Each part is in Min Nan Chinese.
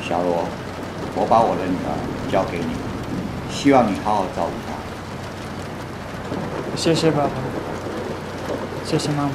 小羅，我把我的女兒交給你，希望你好好照顧她。謝謝爸爸，謝謝媽媽。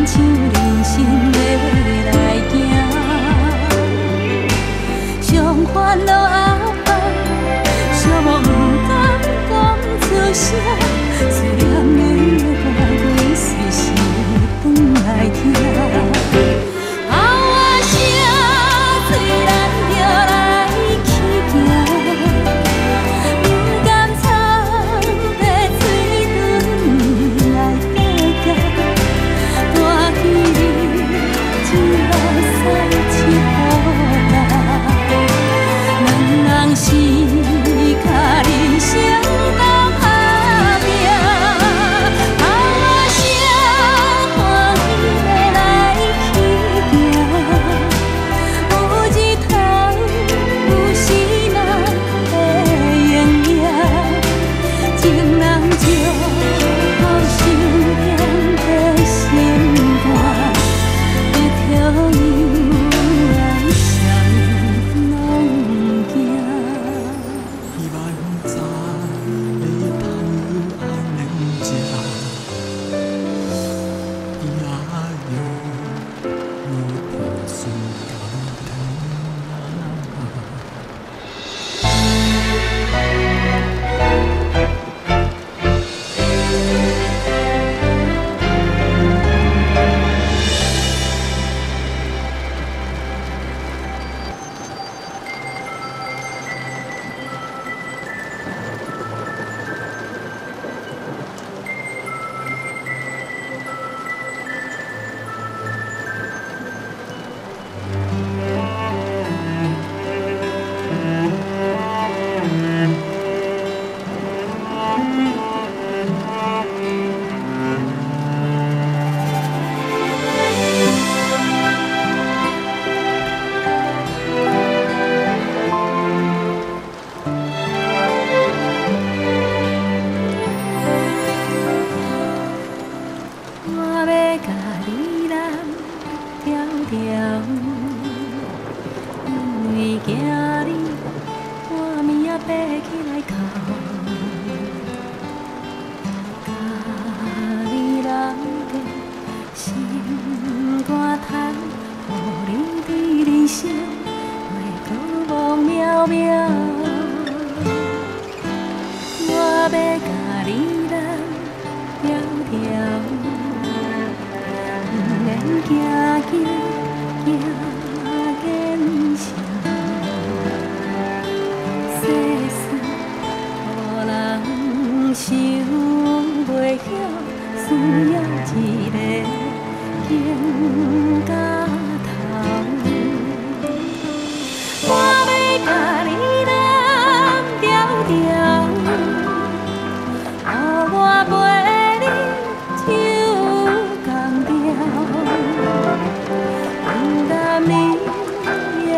像人生。條，因為驚你半暝仔爬起來哭，共你人家心肝頭，予你對人生袂閣茫渺渺。我欲共你攬牢牢，毋免驚驚驚見笑。世事予人想袂曉，需要一个肩胛頭。我欲共你攬牢牢，予我陪你唱同調，分擔你的憂，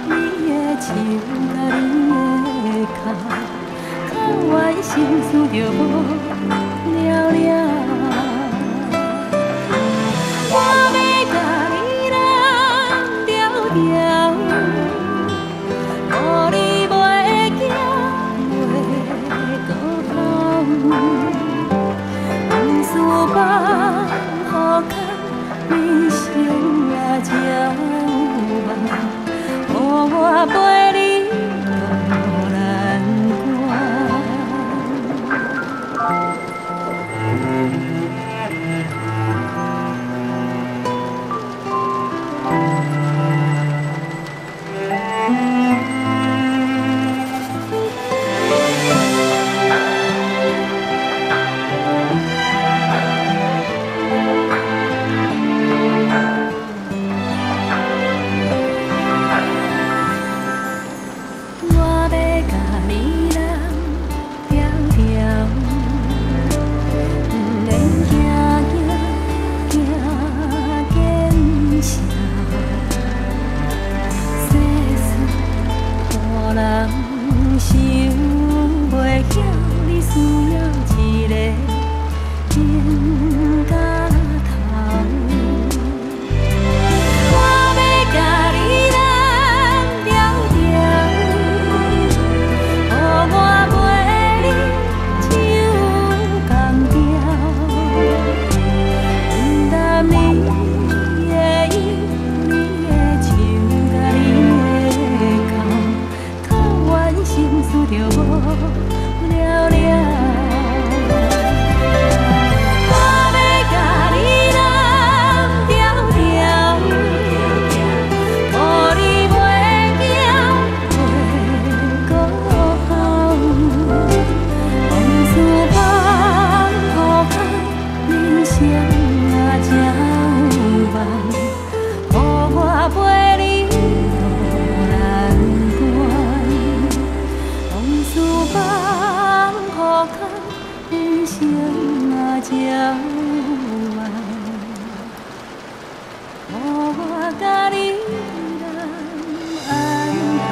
你的手佮你的跤，哭完心事就無了了。我欲共你攬牢牢，予你袂驚袂閣哭。往事放予空，人生也才有梦，予我陪你渡難關。我欲共你攬牢牢，毋免驚驚驚見笑。世事予人想袂曉，你需要一個肩胛頭。我欲共你攬牢牢，予我陪你唱同調，分擔你的憂，你的手佮你的跤，哭完心事就無了了。我欲共你攬牢牢，予你袂驚袂閣哭。往事放予空，人生也才有夢，予我陪你渡難關。往事放予空，人生也才有夢，予我共你攬安安。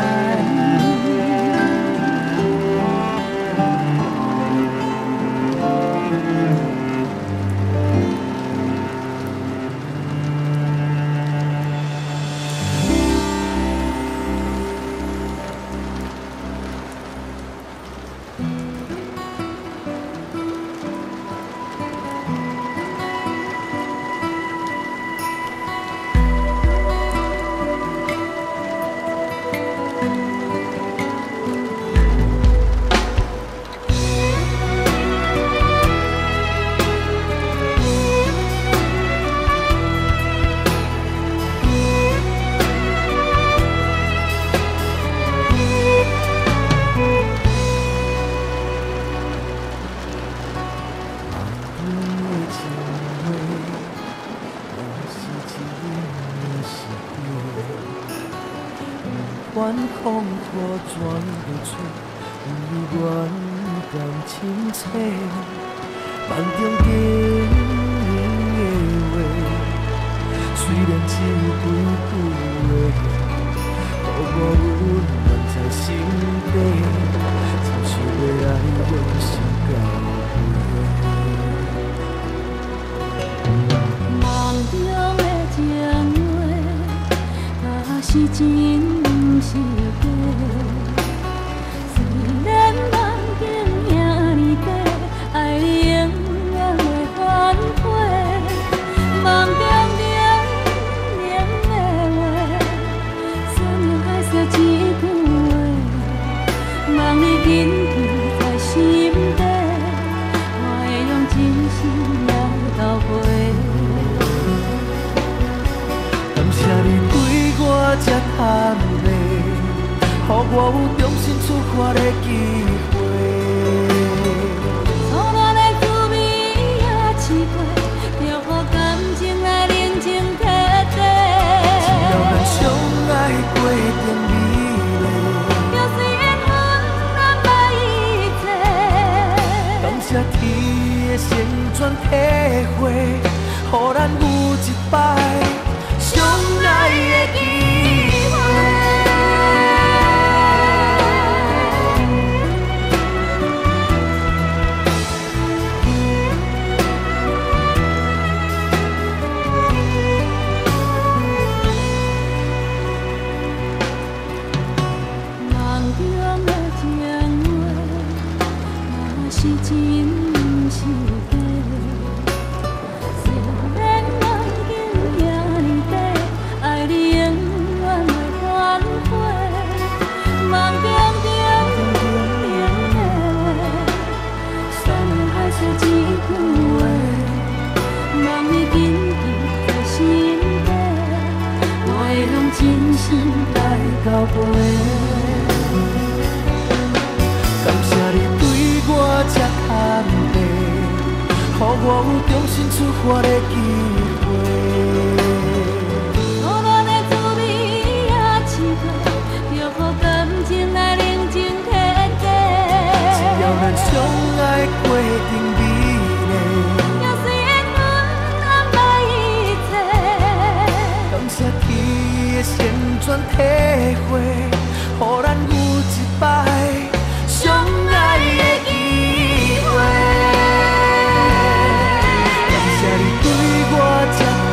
夢中的情話，若是真若是假，不管空拖怎欲找，犹原甘深切。梦中经营的话，雖然只有幾句話，予我溫暖在心底，真想欲來用心交陪。夢中的情話，是真毋是假。虽然梦境遐呢短，爱你永远袂反悔。梦中冷冷的话，山盟海誓一句话，望你紧记在心底，我会用真心来交陪。感谢你对我这坦白，予我有重新出发的机会。初恋的滋味也试过，就予感情来冷静彻底。只要咱相爱过程美丽，就算缘分难摆一切。感谢天的成全体会，予咱有一摆相爱的机会。梦中的情话，若是真毋是假。虽然梦境遐呢短，爱你永远袂反悔。梦中冷冷的话，山盟海誓一句话，望你紧记在心底，我会用真心来交陪。感谢你对我这坦白，予我有重新出发的机会。初恋的滋味也试过，就予感情来冷静彻底。只要咱相爱过程美丽，就算缘分安排一切。感谢天的成全体会，予咱有一摆相爱的机会。感谢你对我这坦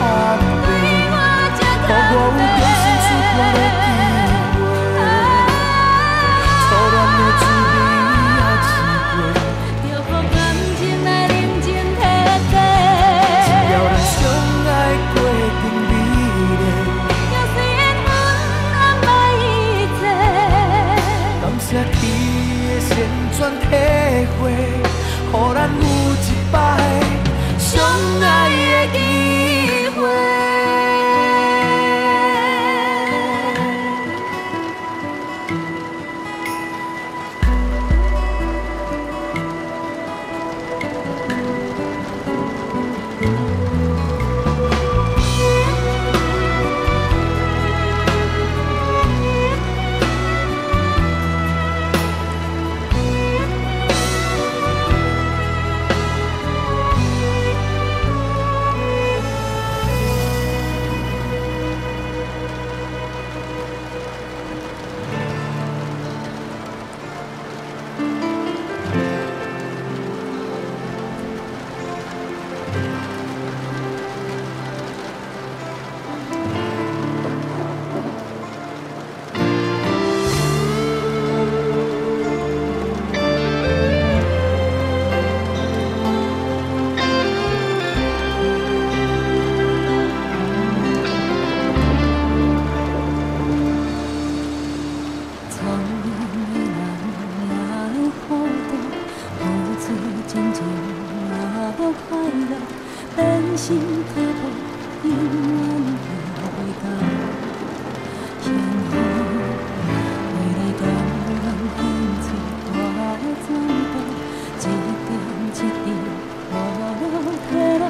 白，予我有重新出发的机会。初恋的滋味也试过，就予感情来冷静彻底。只要咱相爱过程美丽，就算缘分安排一切。感谢天的成全体会，予咱有一摆相爱的机会。聪明的人也有糊涂，付出真情嘛无快乐，变心脚步永远行袂到。幸福未来甘愿献出我的全部，一点一滴无路退路。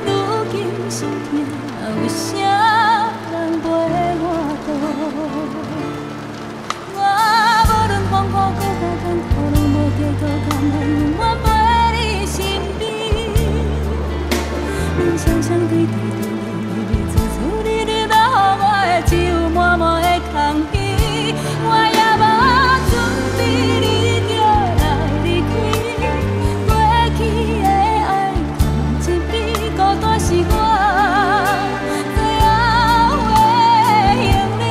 如今心痛，有啥人陪我渡？我无论风雨搁较艰苦，拢无计较，甘愿永远陪你身边。阮双双对对对对，密密处处你你留予我的只有满满的空虚。我也无准备你就来离开，过去的爱放一边，孤单是我最后的行李。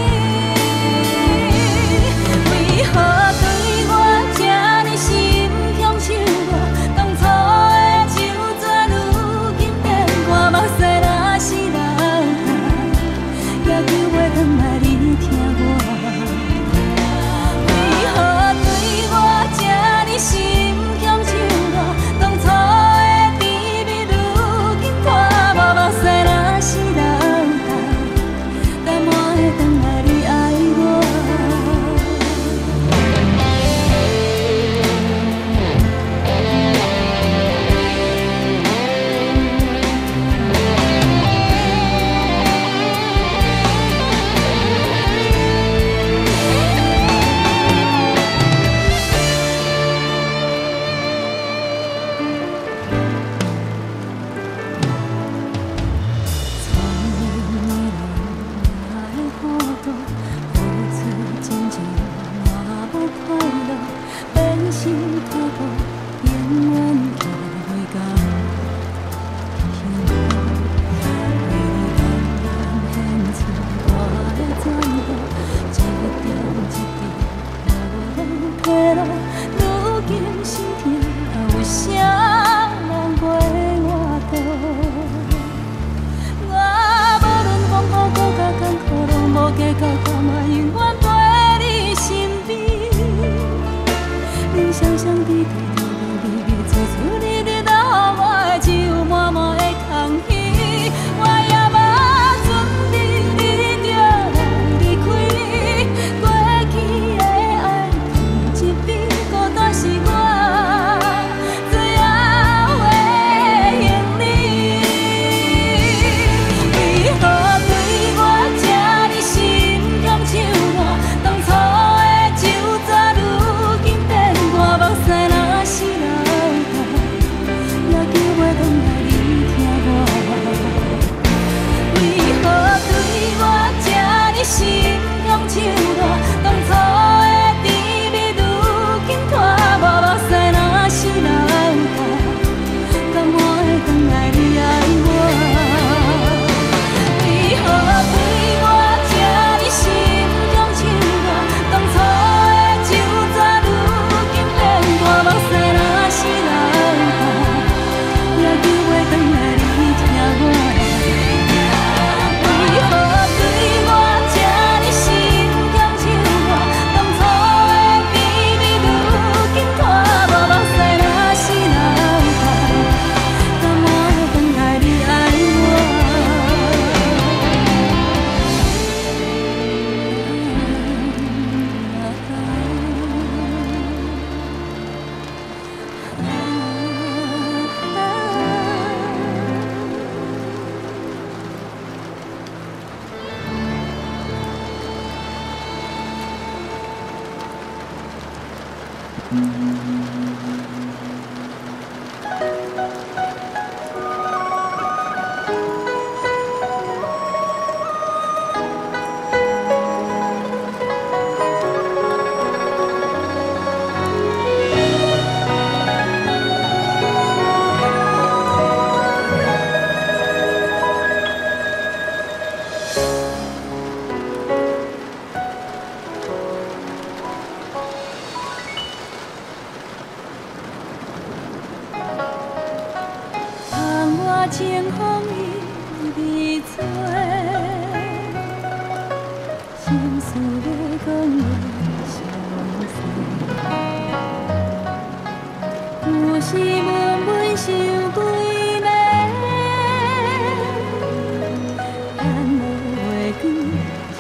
清風伊伫吹，心事欲講袂詳細，有時悶悶想規暝，等無月光入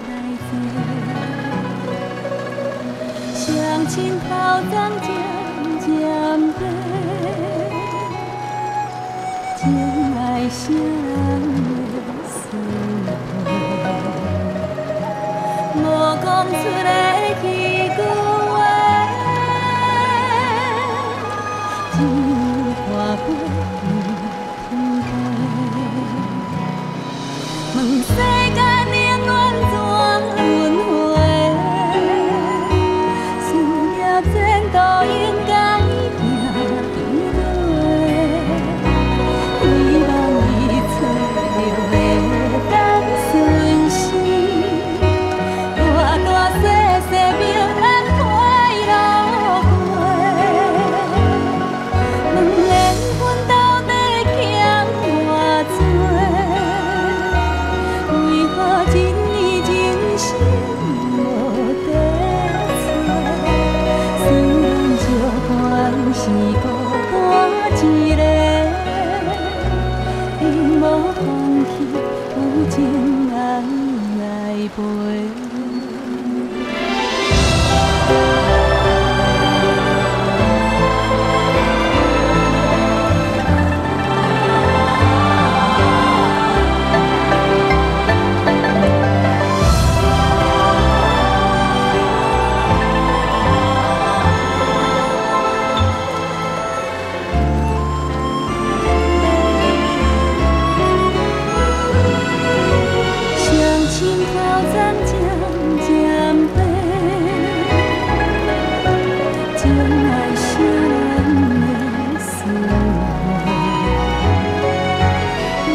來坐，雙親頭鬃漸漸白。情愛誰人的思念，無講出的彼句話，只有看飛天地。問世間冷暖怎輪迴？事業前途應該行對對。希望伊找著會當順時，大大細細平安快樂過。問緣分到底欠偌濟？為何一年人生無得找？雖然相伴是孤單一个，永無放棄，有情人來陪。雙親頭鬃漸漸白，情愛誰人的思念，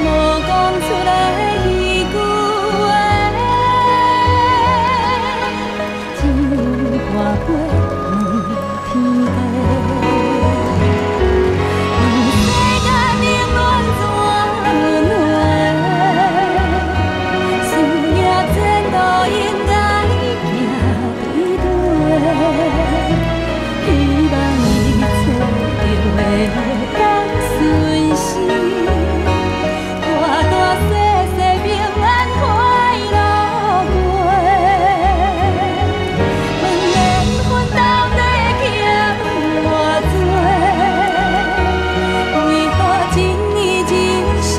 無講出的彼句話，只有看飛問天地。問世間冷暖怎輪迴？事業前途應該行對對，希望伊找著會當順時，大大細細平安快樂過。問緣分到底欠偌濟？為何一年人生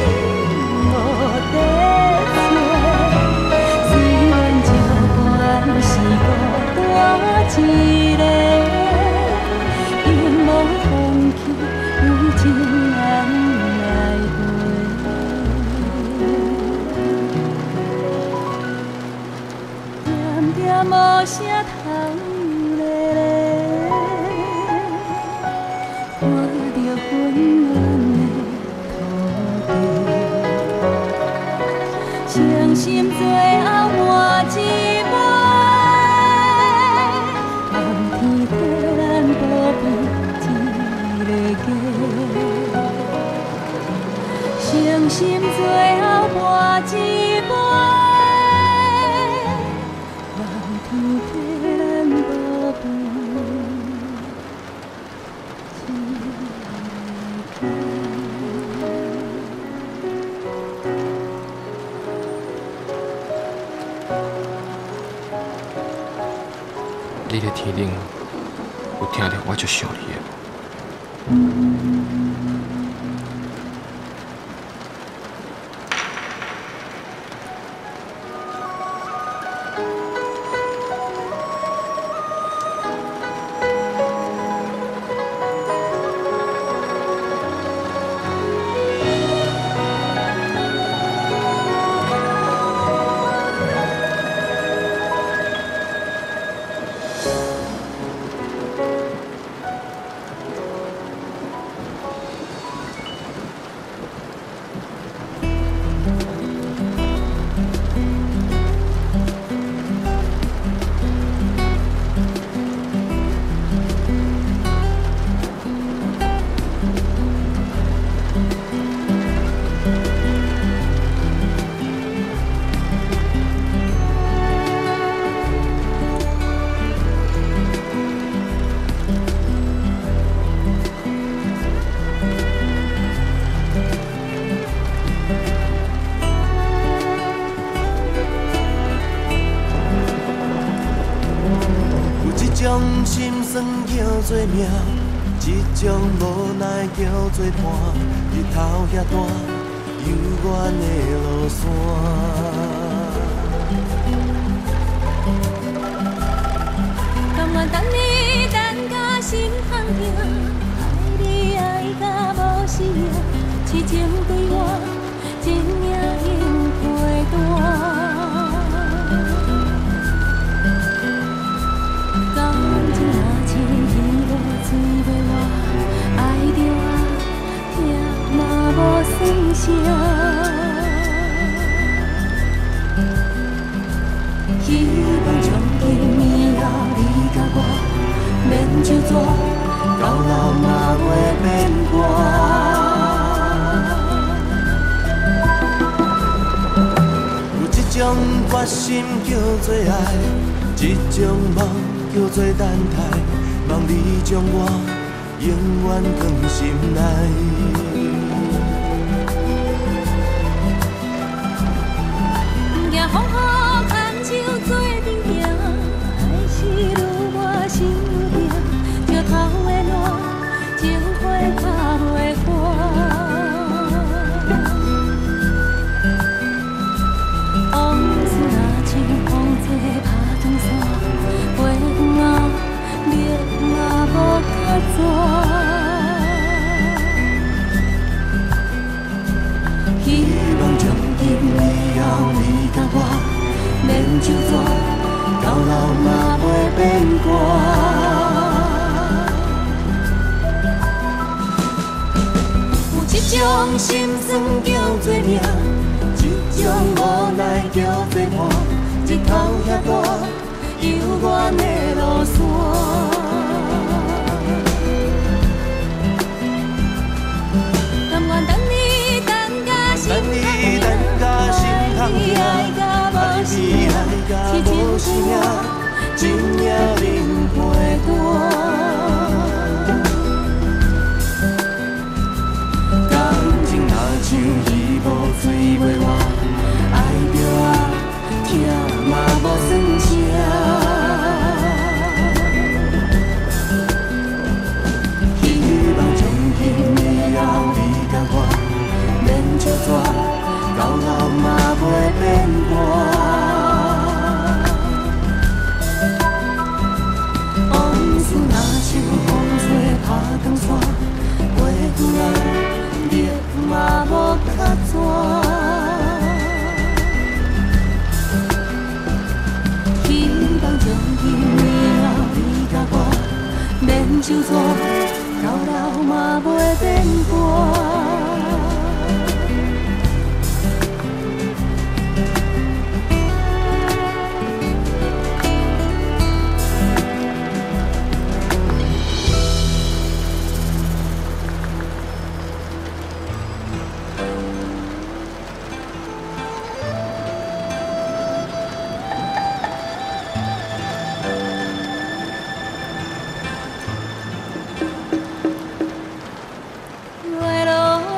無得找？雖然相伴是孤單一个，永無放棄，有情人來陪。點點無聲淌咧咧，看著溫暖的土地，傷心最後換一杯，望天替咱保庇這个家。傷心最後換一杯，望天替咱保庇這个家。你佇天頂有聽著我足想你的無？酸叫做命，这种无奈叫做伴。日头遐大，犹原会落山。甘愿等你等甲心通疼，爱你爱甲无死命，痴情对我一命永陪伴。感情若像鱼无水袂活，爱著爱，疼嘛无算啥。希望从今以后你佮我免手纸，到老嘛袂变卦。有一种决心叫做爱，一种梦叫做等待，望你将我永远藏心内。不惊风雨牵手做阵行，爱是愈活心愈痛，石头的烂，情花拍袂破。往事若像风吹拍断线，飞远啊，命嘛无卡纸。希望从今以后你佮我免手纸，到老嘛袂变卦。有一种心酸叫做命，一种无奈叫做伴。日头遐大，犹原会落山。甘愿等你等甲心等你等甲心通疼，疼，爱甲无死爱你爱甲无死命，一命冷陪伴。感情若像鱼无水袂活，爱著爱，疼嘛无算啥。希望从今以后你佮我免手纸，到老嘛袂变卦。往事若像风吹拍断线，飞远啊，命嘛无卡纸。希望从今以后你佮我免手纸，到老嘛袂变卦。月落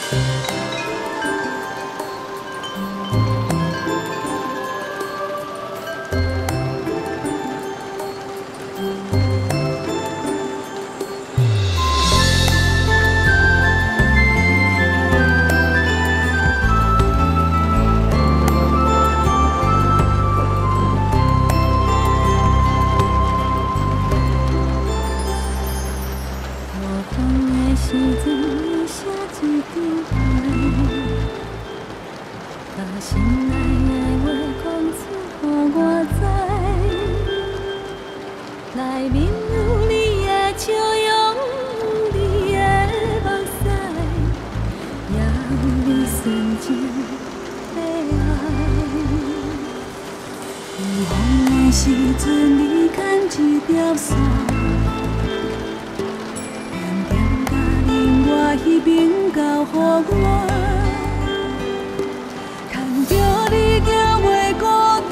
无风的时阵，你写一张皮，把心内的话讲出，予我知。内面有你的笑容，你的目屎，也有你纯情的爱。有风的时阵，你牵一条线。点点共另外彼边交予我，牵著你就袂孤单，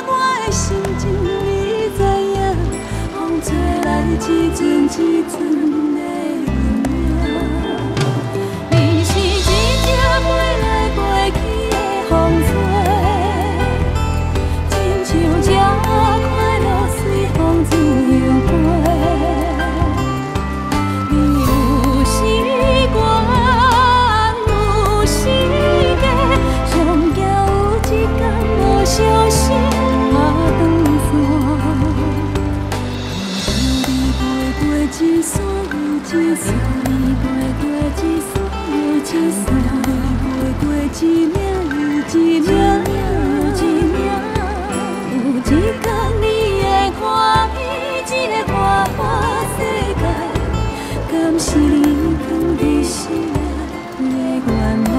我的心情你知影，风吹来一阵一阵的阮影。你是一只飞来飞去的风吹，亲像鸟仔快乐随风自由飞。你有时悬，有时低，上惊有一天无相信拍断线。看著你飞过一线又一线，你飞过一线又一线，你飞过一岭又一岭又一岭。有一天你会看见这个花花世界，敢是你藏伫心内的愿望？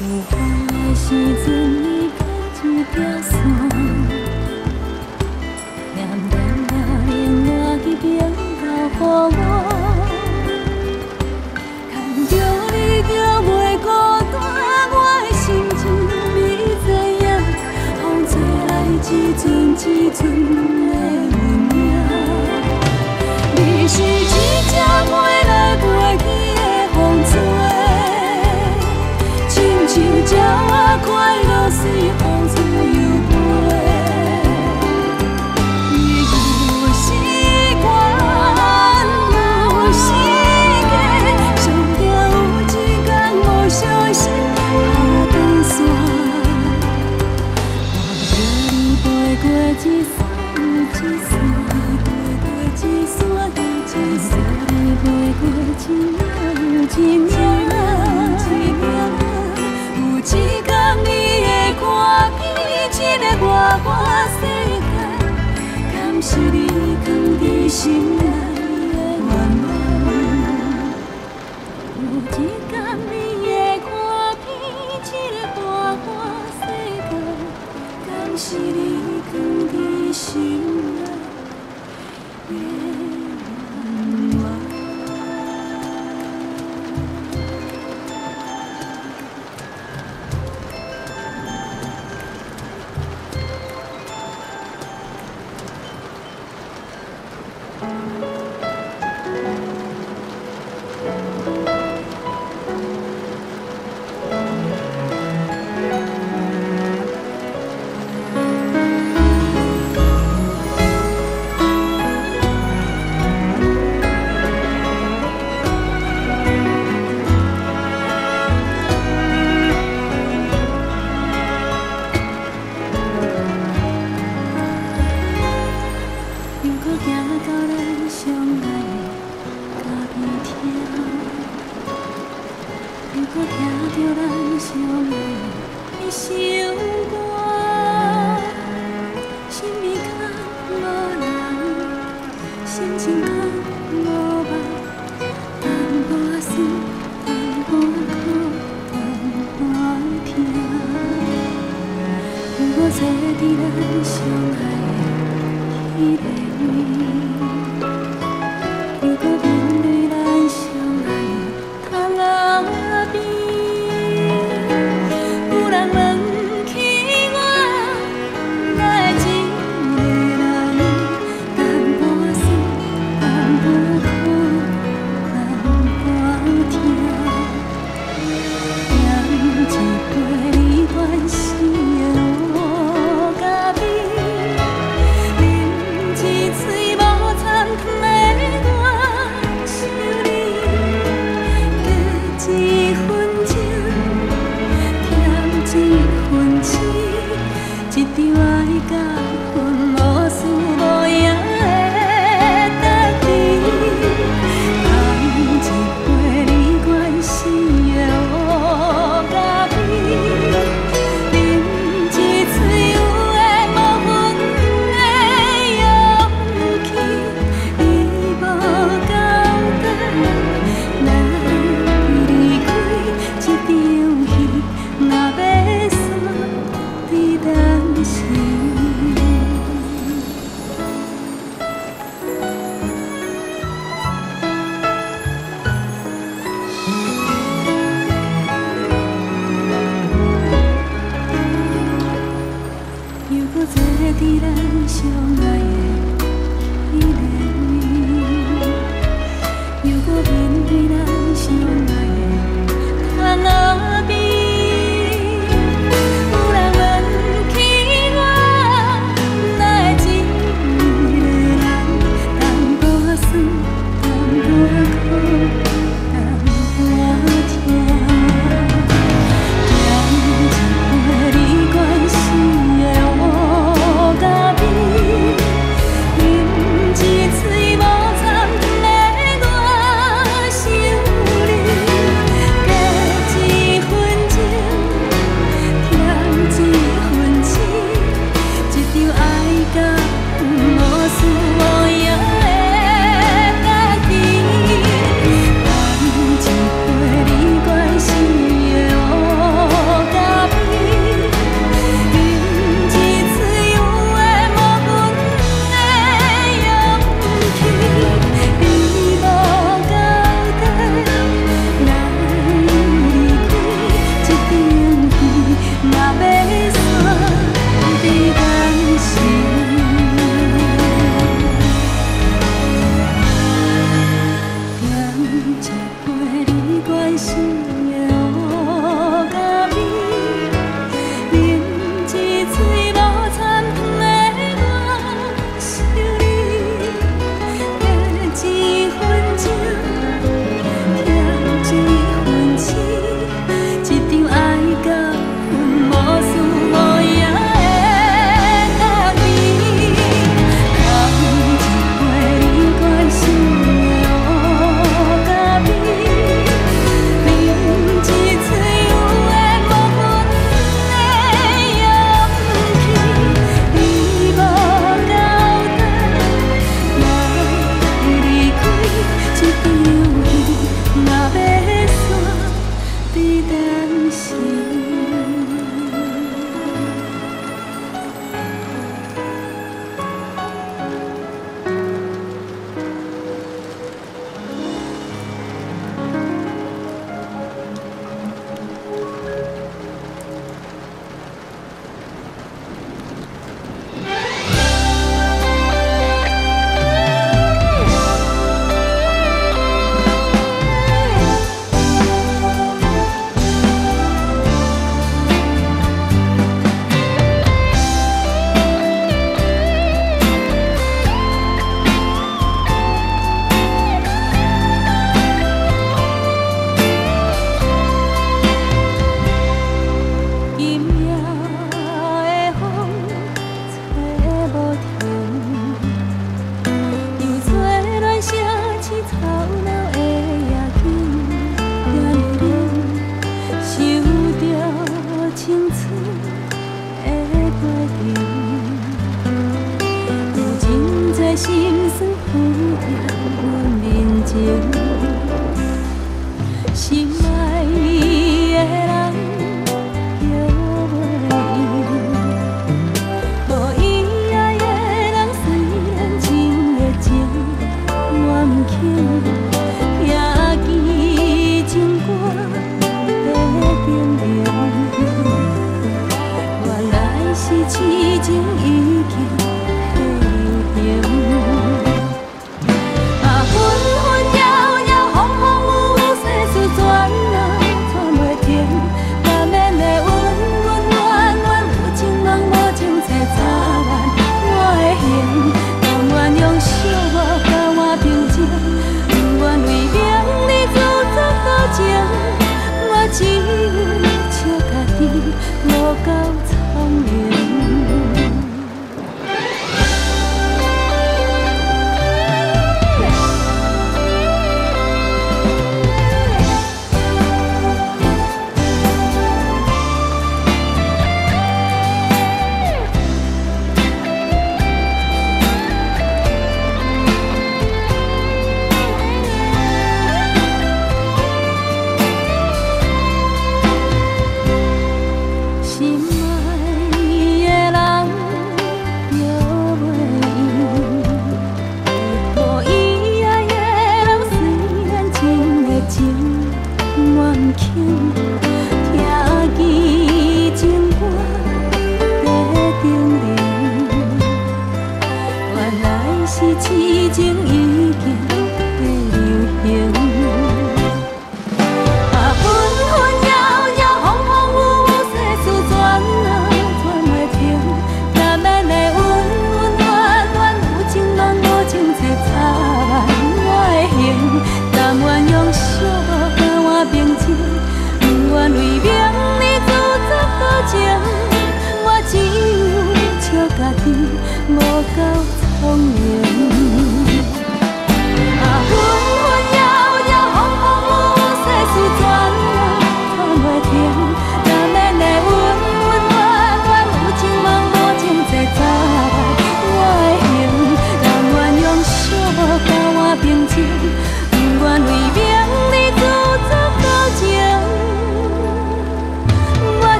有风的时阵，你牵一条线，点点共另外彼边交予我。牵著你就袂孤单，我的心情你知影。风吹来一阵一阵的阮影。你是一只飞来飞去的风吹，亲像鸟仔快乐随风自由飞。你有时悬，有时低，上惊有一天无相信拍断线。看著你飞过一线又一线，飞过一线又一线，你飞过一岭又一岭一岭。有一天你会看见这个花花世界，敢是你藏伫心内的愿望？有一天你会看见这个花花世界，敢是你藏伫心内的愿望？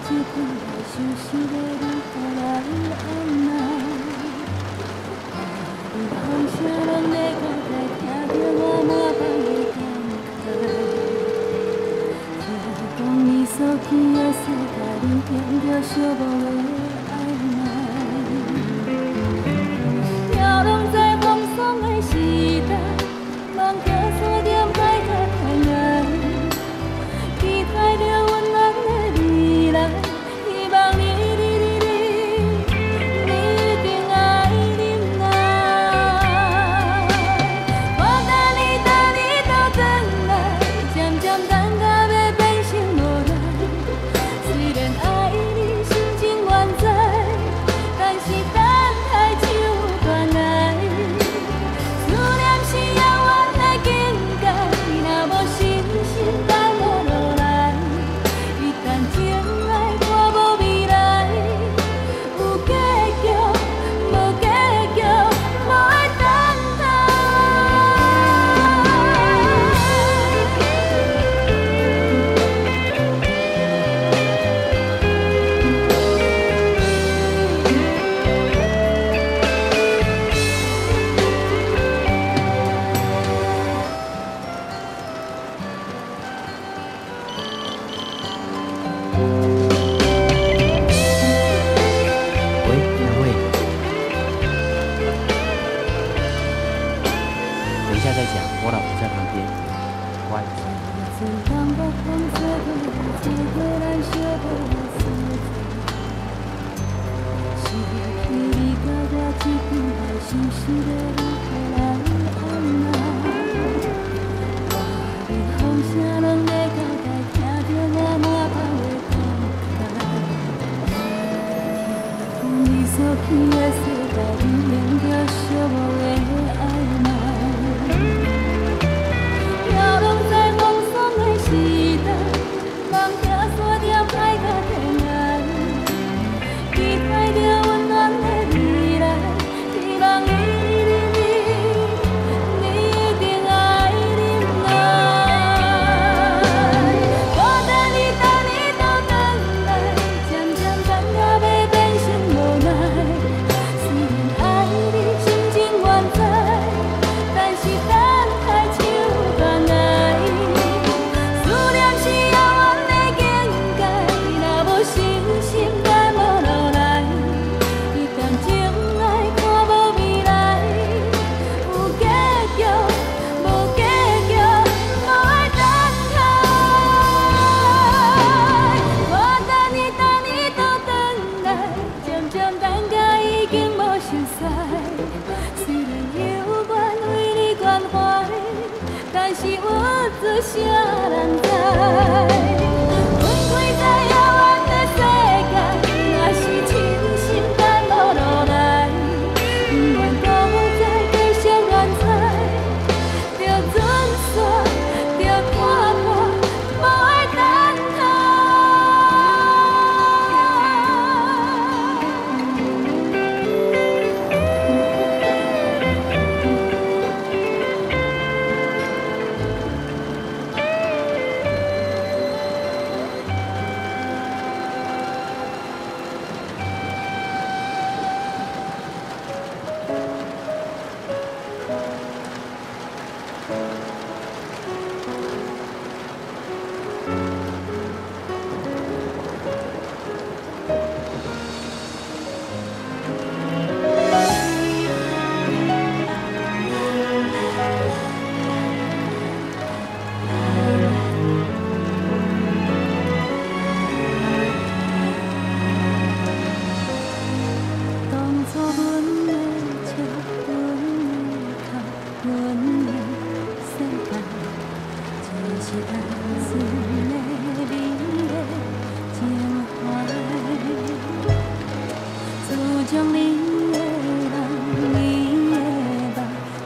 這句愛相惜的女予人按捺。外面風聲攏咧交代，聽著我滿腹的感慨。聽講你所去的世界，恁踮著寂寞的愛愛。飄浪在風霜的時代，望著山點海角天涯，期待著溫暖的未來，希望你你你你，你一定愛忍耐。我等你等你倒轉來，漸漸等到欲變成無奈。雖然愛你心情原在，但是等待像斷崖。思念是遙遠的境界，若無信心等無落來。一旦情愛看無未來，有結局，無結局，無愛等待。喂，哪位？等一下再講，我老婆在旁邊。乖。阵东北風吹過，吹過咱相愛的所在。失去你佮我這句愛相惜的女予人按捺。外面風聲攏咧交代，聽著我滿腹的感慨。聽講你所去的世界，恁踮著寂寞的愛愛。飄浪在風霜的時代，望著山點海角天涯，期待著溫暖的未來，希望你你你你一定愛忍耐。我等你等你倒轉來，漸漸等到欲變成無奈。雖然愛你心情原在，但是等待像斷崖。思念是遙遠的境界，若無信心等無落來。一旦情愛看無未來，有結局，無結局，無愛等待。我等你等你倒轉來，漸漸等到已經無熟似。雖然猶原為你關懷，但是有做啥人知？分開在遙遠的世界，若是真心等無落來，不願搁再繼續亂猜，著准煞，著看破，無愛等待。當初阮的笑，阮的哭，阮的世界，只是單純的美麗情懷。自從你的人，你的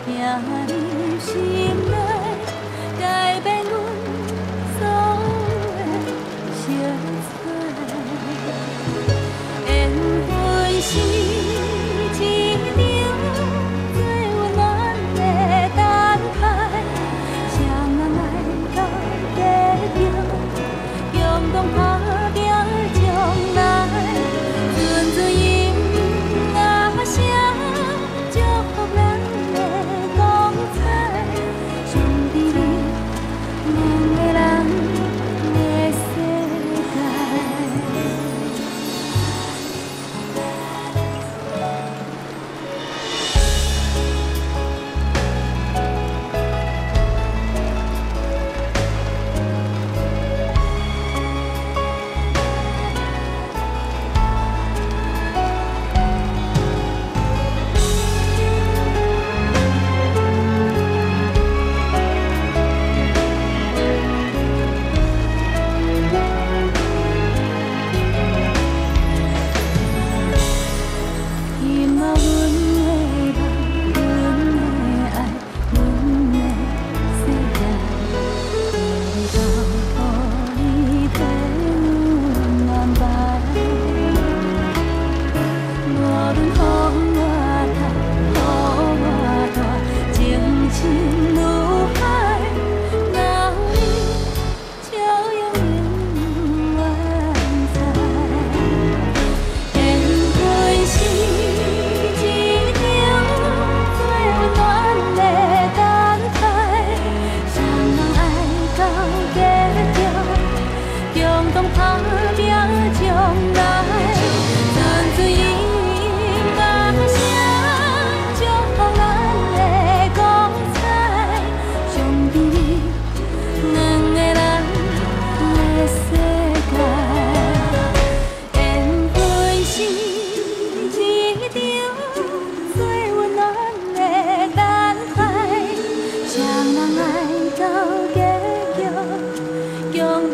夢，行入心內，改變阮所有的色彩。緣分是一場最溫暖的等待，誰人愛到結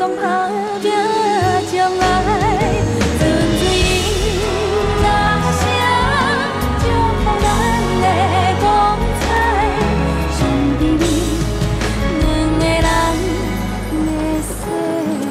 當打拼將來。純粹音若聲，祝福咱的光彩，上甜蜜兩个人的世界。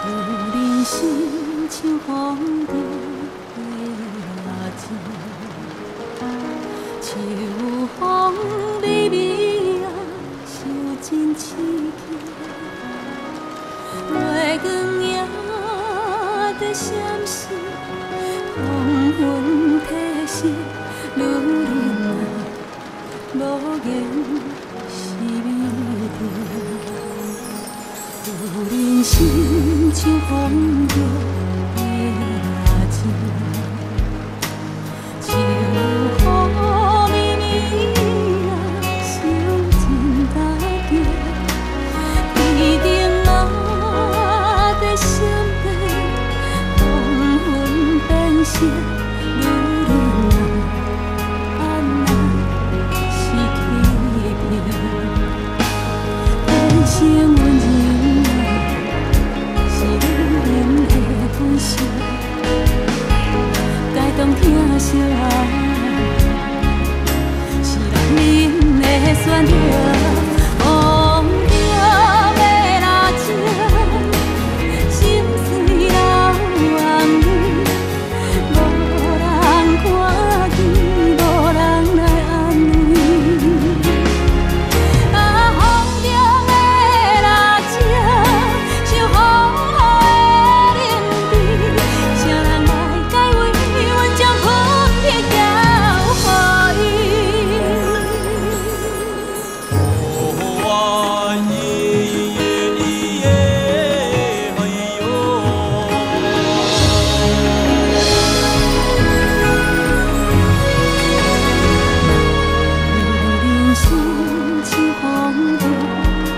有人生像风中的蜡烛，秋风微微啊，受尽刺激，月光也在闪烁，黄昏褪色，女人啊，无言是美丽。有人生像风中的蜡烛，秋雨绵绵啊，受尽打击，天顶啊在闪电，黄昏变色，女人啊，按那是欺骗，天生温柔啊，是女人的本性，该当疼惜啊，是男人的选择。风中的蜡烛，心碎流眼泪，无人看见，无人来安慰。啊，风中的蜡烛，像风雨的冷悲，谁人来解围？阮将魂魄交予伊。人生像风中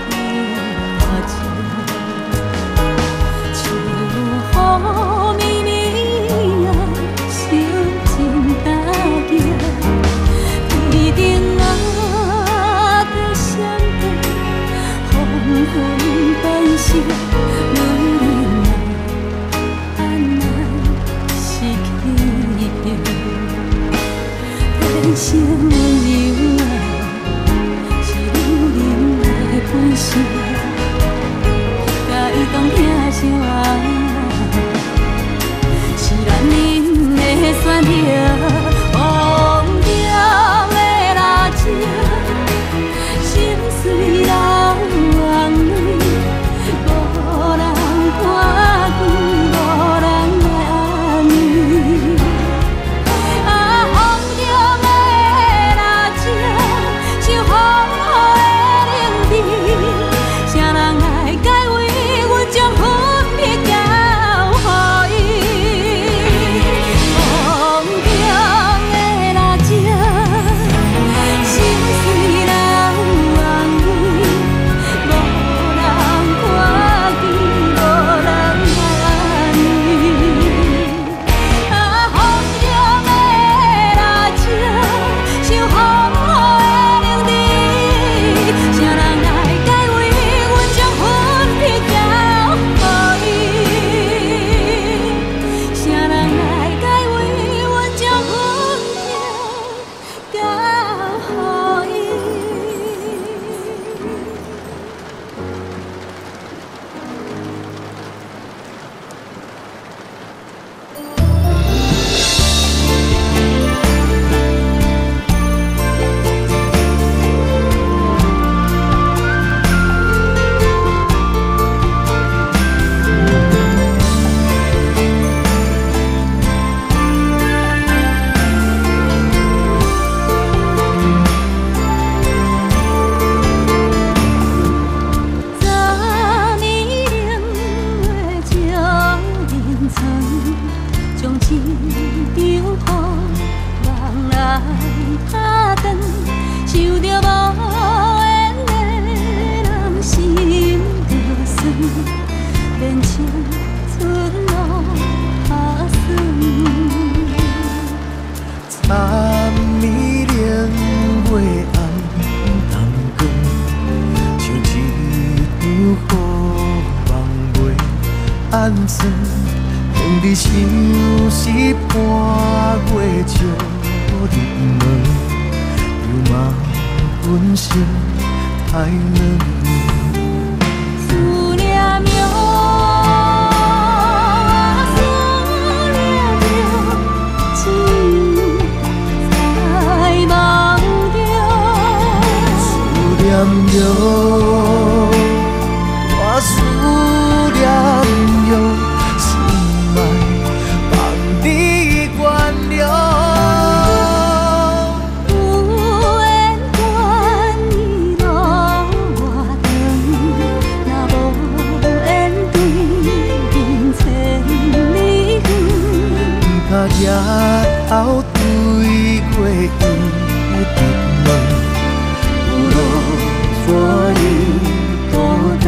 的蜡烛，秋雨绵绵啊，受尽打击，天顶啊在闪电，黄昏变色，女人啊，按那是欺骗。天生温柔啊，是女人的本性，该当疼惜啊，是男人的选择。风中的蜡烛，心碎流眼泪，无人看见，无人来安慰。啊，风中的一場雨，夢來拍斷，想著無緣的人心就酸，連青春攏拍酸。昨暝冷月暗淡光，像一場雨梦袂按算。当你相思伴月照入门，又嘛阮心太软。思念哟，思念着，只有在梦中。思念哟，我思念哟，心爱望你原谅。有缘愿意路偌长，若无缘对面千里远。毋通举头对月伊直问，有路带你倒转。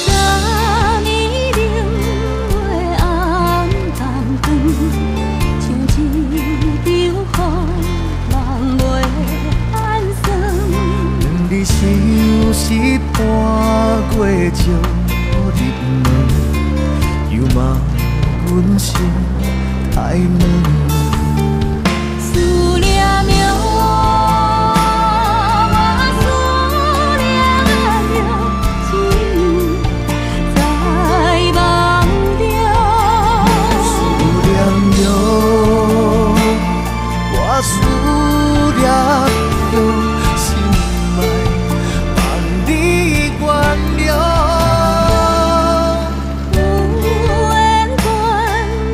昨暝冷月暗淡光，像一场雨，梦袂按算。当你相思伴月照入门，又嘛阮心太软。思念哟，我思念着，只有在梦中。思念哟，我思念着，心爱望你原谅。有缘愿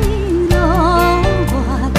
意路偌长，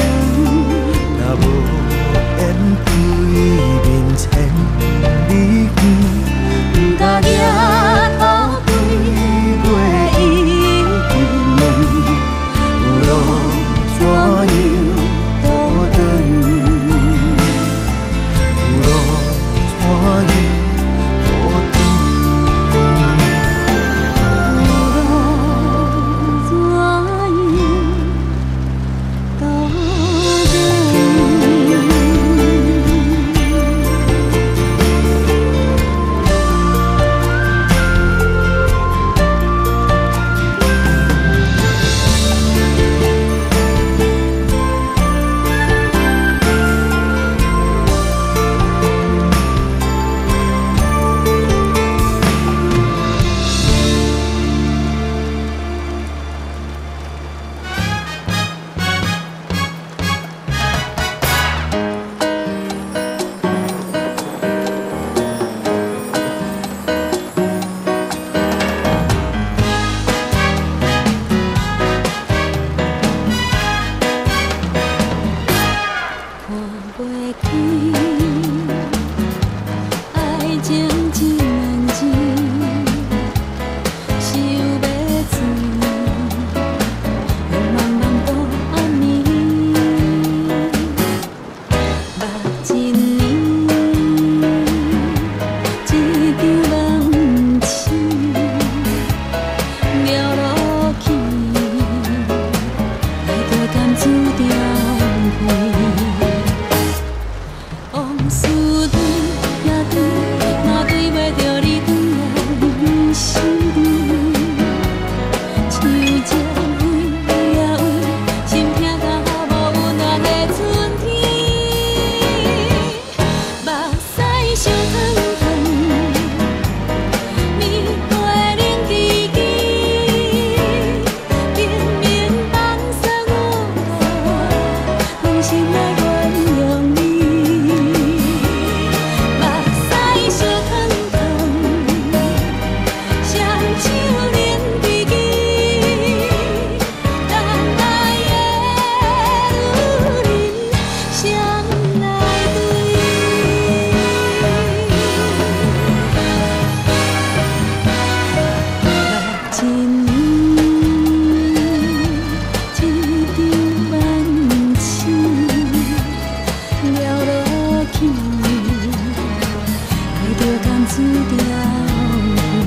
一条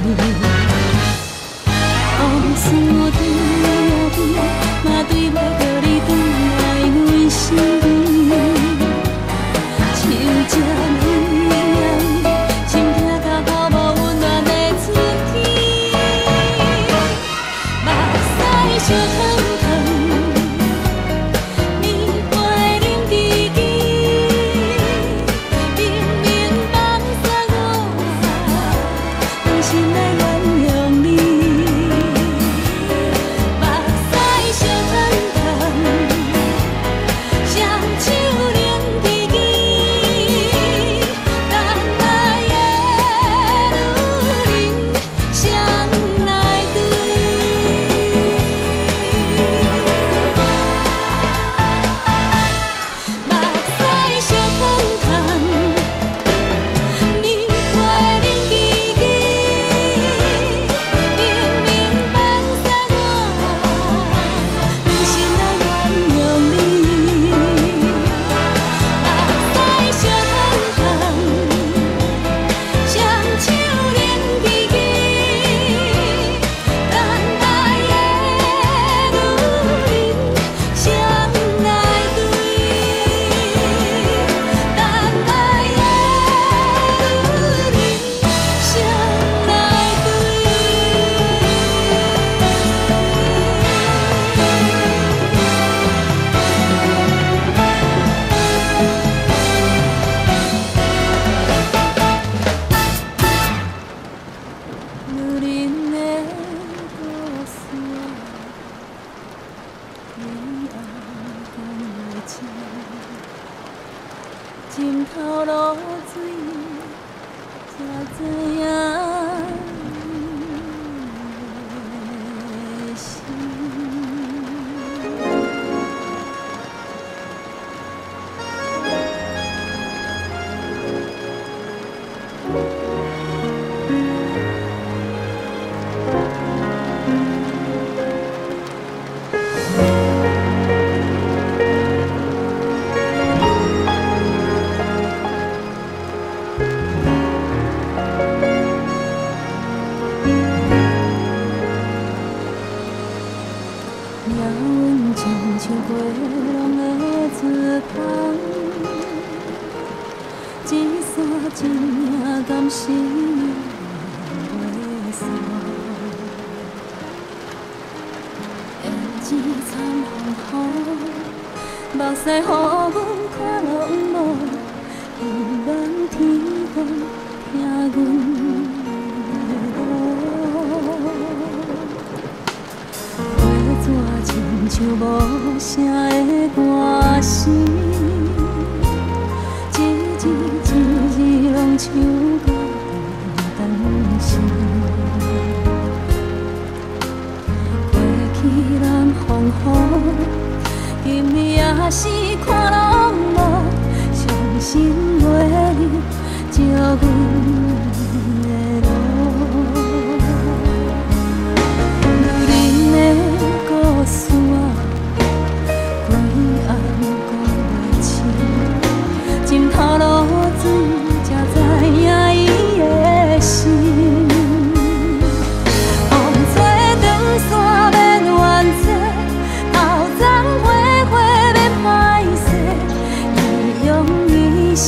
边。往事对啊对，嘛对袂著你转来阮身边。手这软啊软，心疼到孤无温暖的春天。目屎相烫烫，暝陪恁支支，明明放煞我，用心来原谅你。目屎相烫烫，双手连支支，等来的女人谁来对？目屎相烫烫，暝陪恁支支，明明放煞我，用心来原谅你。目屎相烫烫，双手连支支，等来的女人谁来对？等来的女人谁来对？女人的故事啊，规暗讲袂清，枕头露水才知影伊的心。命运亲像过浪的船帆，一线一影敢是袂散。胭脂掺风雨，目屎予阮看拢无，希望天公听阮的路。花纸亲像无声的歌声，一字一字拢唱到当时。过去难风雨，今暝也是看拢无，伤心袂离照阮的路。女人的故事啊，规暗讲袂清，枕头露水才知影伊的心。风吹长线免怨嗟，头鬃花花免歹势，伊用一生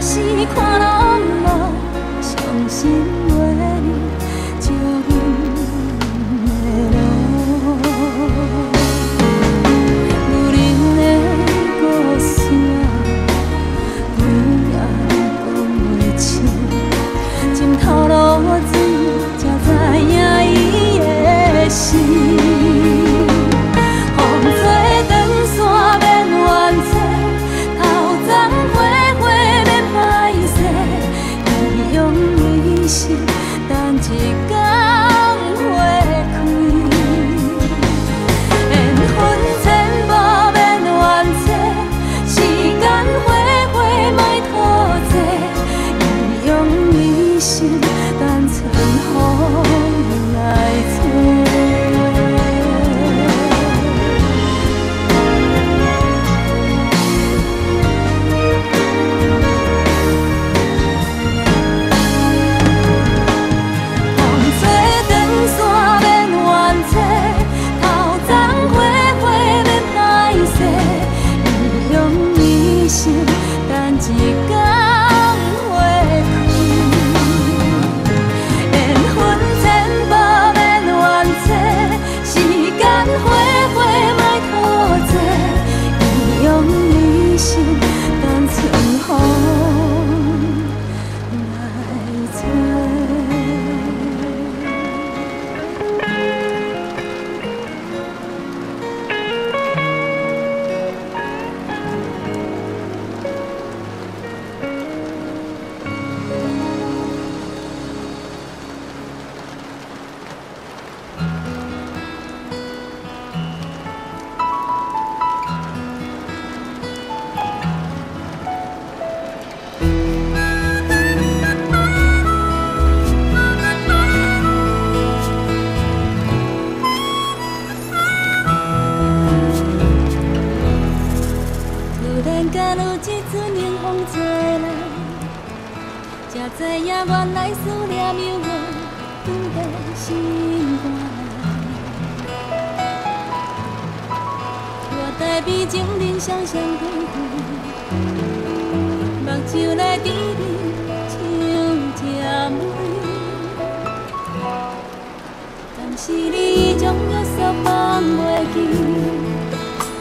是看攏無，傷心袂照阮的路。女人的故事，规夜讲袂清，枕头落水，才知影伊的心。风吹长线免怨嗟，头鬃花花免歹势，伊用一生等一工花开。缘分浅薄免怨嗟，时间花花莫拖济，伊用一生等春风来吹。风吹长线免怨嗟，头鬃花花免歹势，伊用一生等一工花开。缘分浅薄免怨嗟，时间花花莫拖济，伊用一生等春风来吹。突然间有一阵冷风吹来，才知影原来思念犹原藏在心肝内。我台边情人双双对对，目睭内甜蜜像一枚。但是你已将约束放袂记，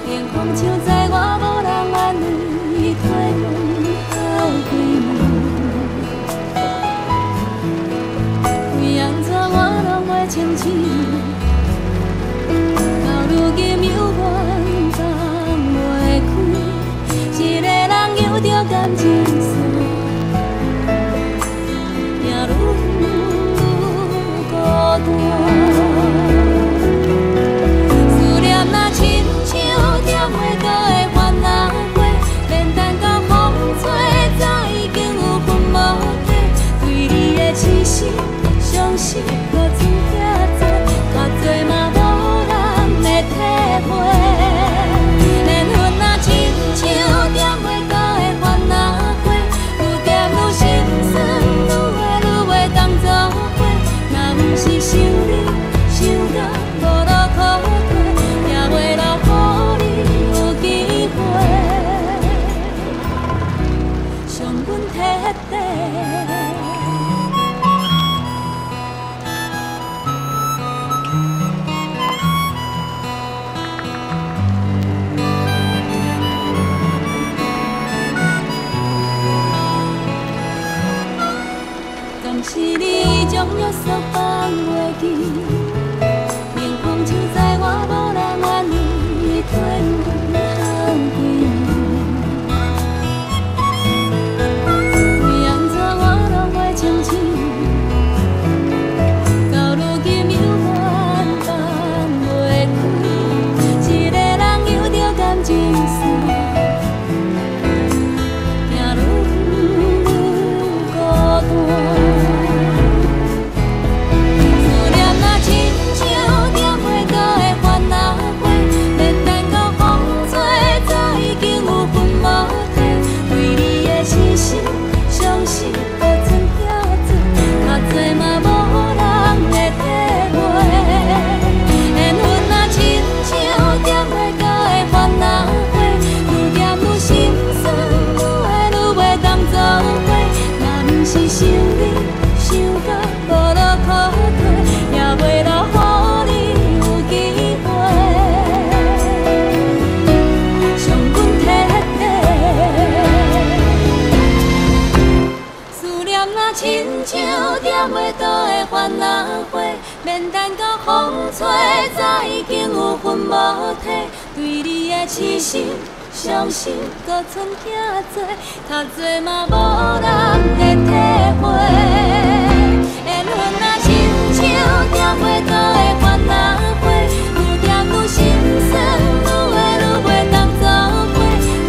连风像知我无人安慰，推问好几暝。为按怎我拢袂清醒，到如今犹原放袂开，一个人犹著感情线，也愈孤单。痴心、伤心，阁賰囝济，读济嘛无人会体会。缘分若亲像点袂到的番仔花，愈点愈心酸，愈会愈袂当做伙。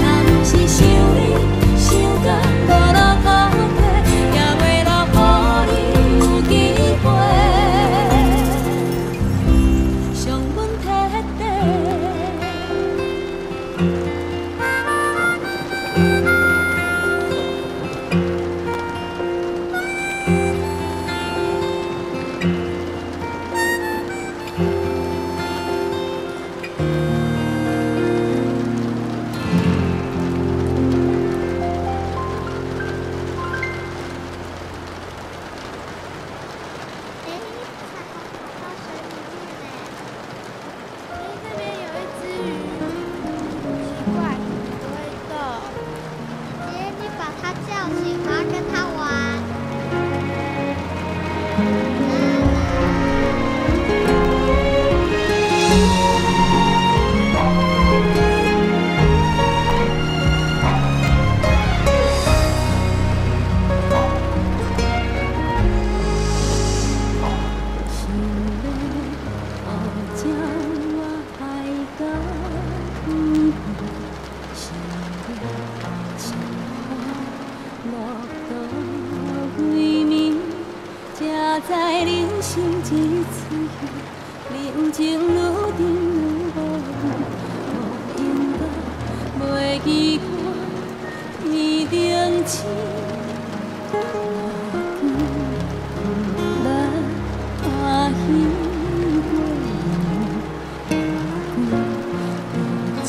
若毋是想你想甲无路可退，也袂落予你有机会，伤阮彻底。哎，彩虹跑到水里面嘞！哎，那边有一只鱼，奇怪，怎么不会动？姐，你把它叫醒，我要跟它玩。想欲乌将我害到远远，想欲清风落倒位暝，才知人生一出戏，人情愈长愈无味，无闲到袂记看天顶星。咱欢喜过情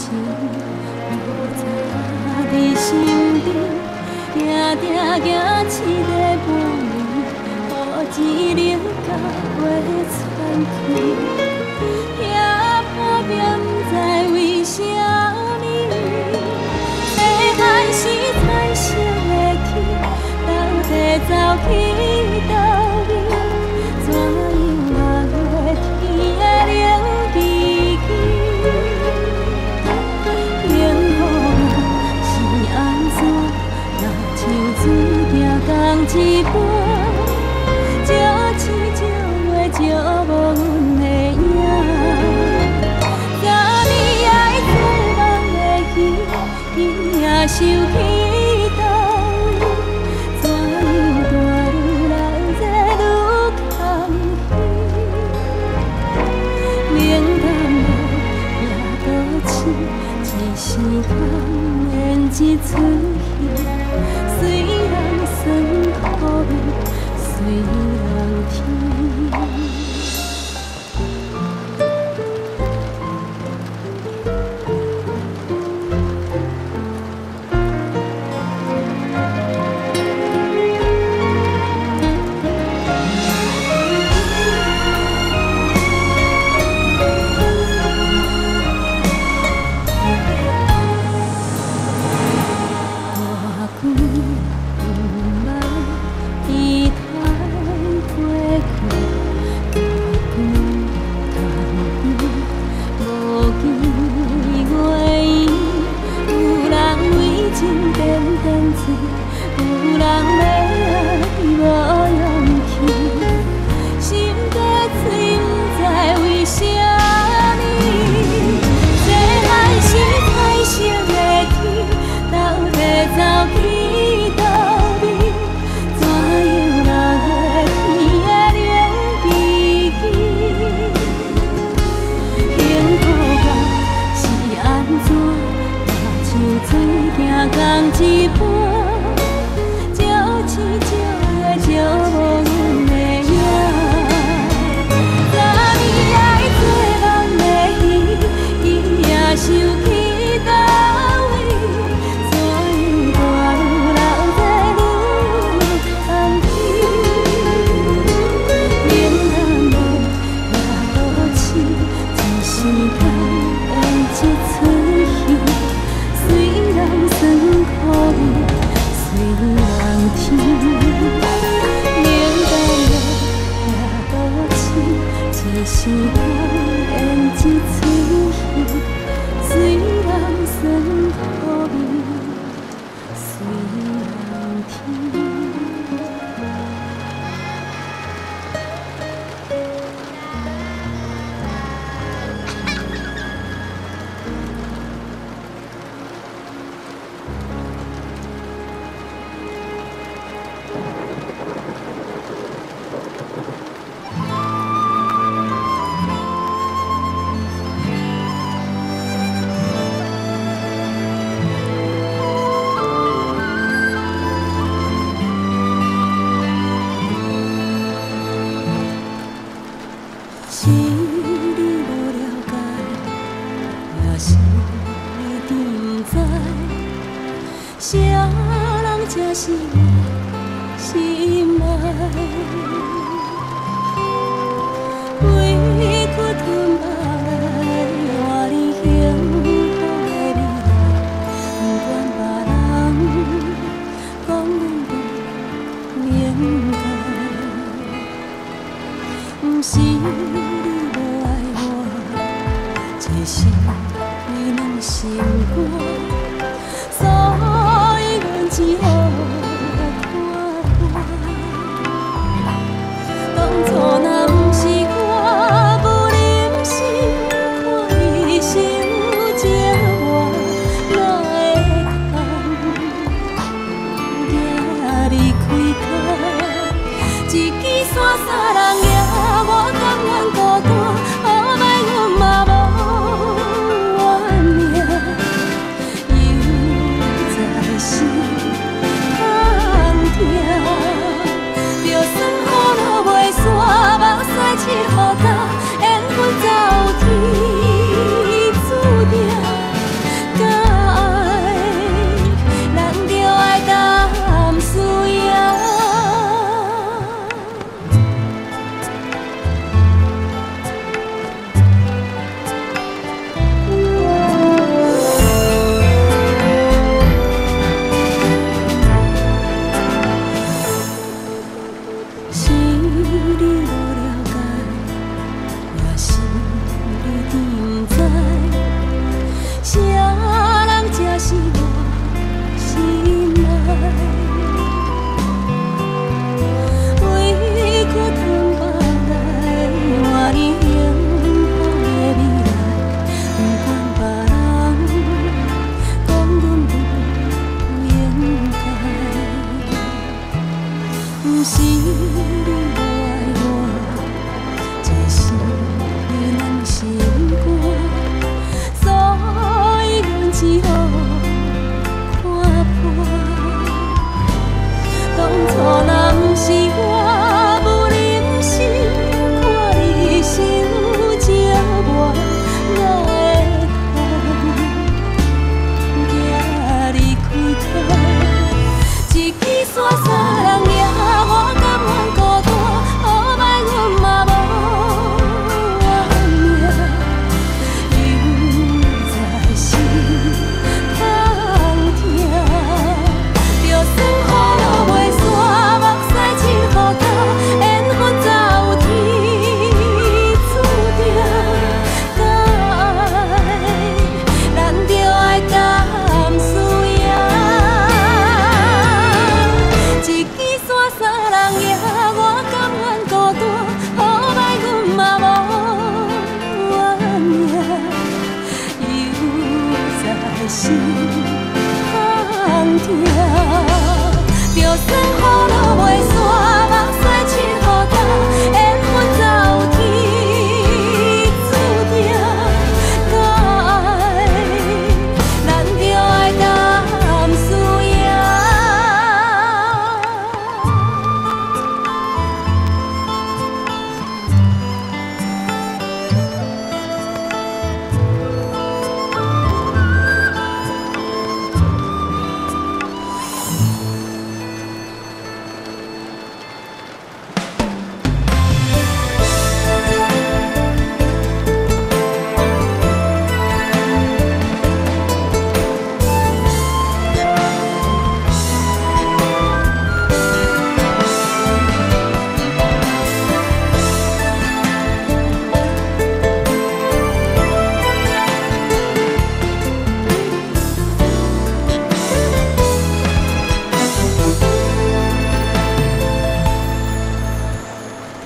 伫心顶，定定行一个半暝，予一冷甲月喘气。遐破病不知为啥物，西海是彩色的天，到底走去佗位？怎样啊月天的冷吱吱？幸福啊是按怎？若像水行仝一般，借钱借袂借无阮的影。昨暝爱做梦的鱼，今夜想去佗位？怎样大愈来这愈空虚？冷淡无也倒痴，一时空演一出戏，随人酸苦味，随人甜。偌久毋捌伊太过去，啥人才是我心爱？委屈吞腹内，换你幸福的未来，不管别人讲阮无应该，毋是你无爱我，这是你软心肝，所以阮只好看破。当初若毋是我无忍心看你受折磨，哪会通行离开脚？一支线三人行，我甘愿孤单，后摆阮嘛无怨命，犹在心空疼。就算雨落袂煞，目屎拭予干，缘分早有天注定。敢爱，咱就爱担输赢。是你无了解，也是你甜不知，啥人才是我心爱？委屈吞腹内，换你幸福的未来，不管别人讲阮无应该。毋是你无爱我，这是你软心肝，所以阮只好看破。当初若毋是我无忍心看你受折磨，哪会通行离开脚？一支线三人行，我甘愿孤单，后摆阮嘛无怨命，犹在心空疼。就算雨落袂煞，目屎拭予干，缘分早有天注定。敢爱，咱就爱担输赢。一支线三人行，我甘愿孤单，后摆阮嘛无怨命，犹在心空疼。就算雨落袂煞，目屎拭予干，缘分早有天注定。敢爱，咱就爱担输赢。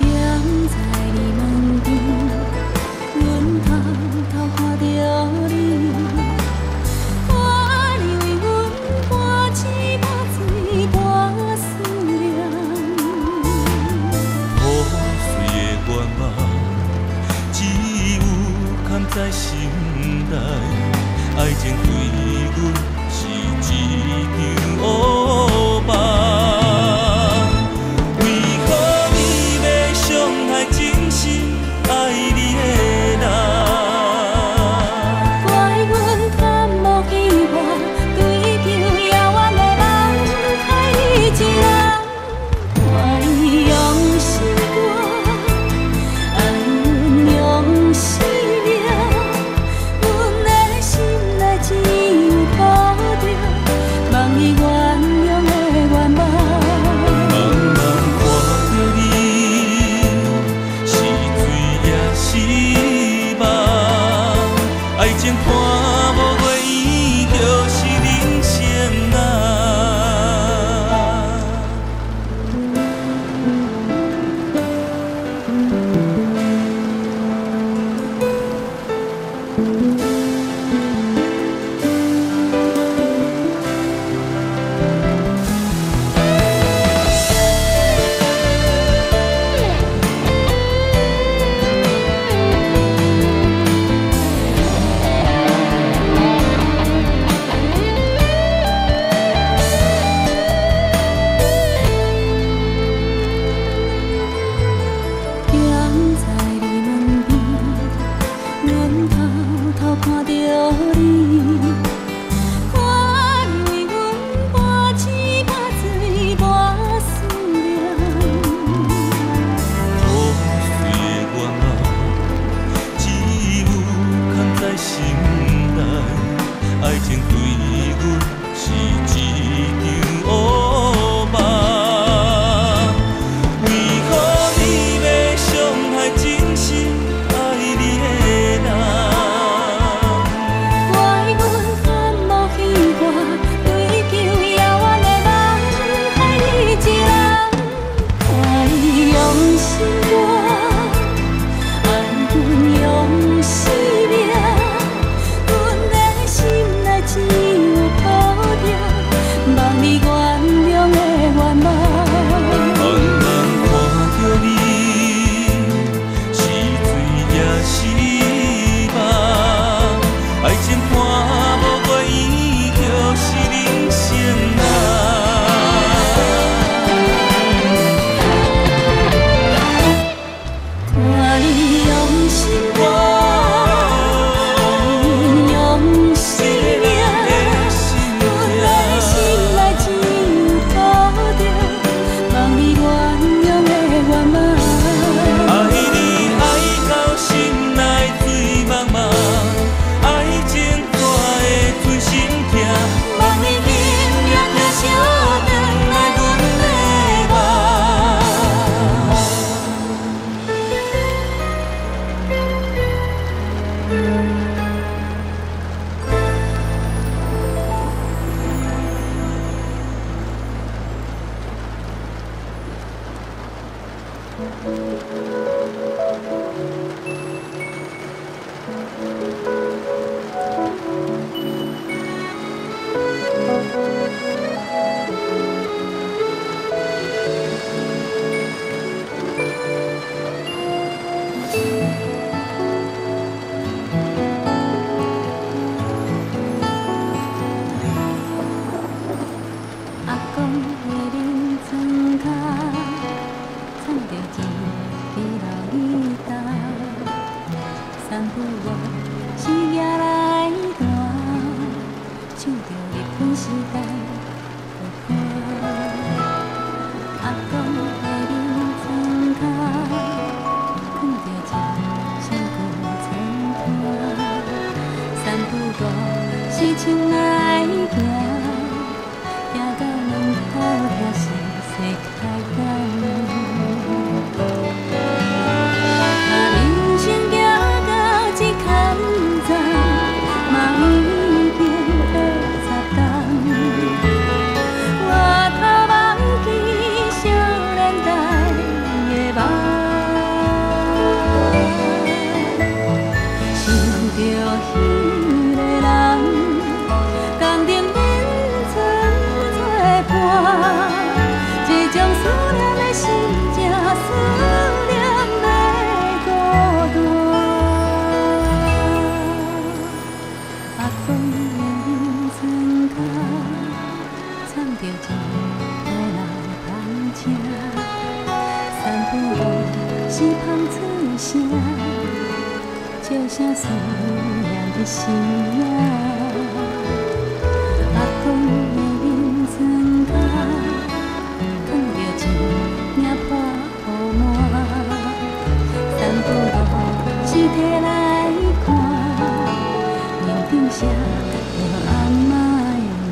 踮在你门边，阮偷偷看著你，我以为阮半痴半醉半思念。破碎的愿望，只有藏在心内。爱情对阮是一场噩梦。为何你欲伤害真心爱你的人？怪阮贪无希望，追求遥远的愛情看無月圓，就是人生啊。行在你門邊，阮偷偷看著你，我以為阮半痴半醉無思量。破碎的願望，只有藏在心內。愛情對阮是一場噩夢。為何你欲傷害真心愛你的人？怪阮看無彼岸，追求遙遠的夢，害你一人。看你用心肝，愛阮用生命，阮的心內只有抱著望你原諒的願望。茫茫看著你，是醉也是夢。愛情看無月圓，就是人生啊。看你用心肝，愛阮用生命，阮的心內只有抱著望你原諒的願望。愛你愛到心內水茫茫，愛情看會吞心痛。望你今夜疼惜轉來阮的夢。阿公的眠床跤，藏著一支老吉他，三不五时拿來彈，想著日本時代的歌。阿公的眠床跤，囥著一身舊床單，三不五時穿來行。行到門口，聽細細開講。啊，人生行到這坎站，嘛已經80冬。回頭望去少年代的夢，想著彼个人，仝阵眠床做伴，這種思念的心情，思念的孤單。阿公的眠床跤，藏著一台老芳车，三不五時芳出聲，笑聲思念的身影。阿公的眠床跤，囥著一領破布幔，三不五時提來看，面頂寫著阿嬤的名。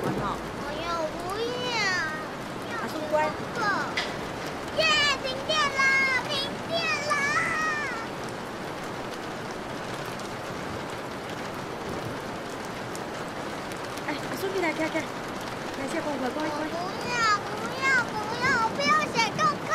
款吼。哎呀，我不要。阿孙乖。耶！停电了，停电了。哎，阿孙起来，起来，起来，来写功课，乖乖。不要，不要，不要，我不要写功课。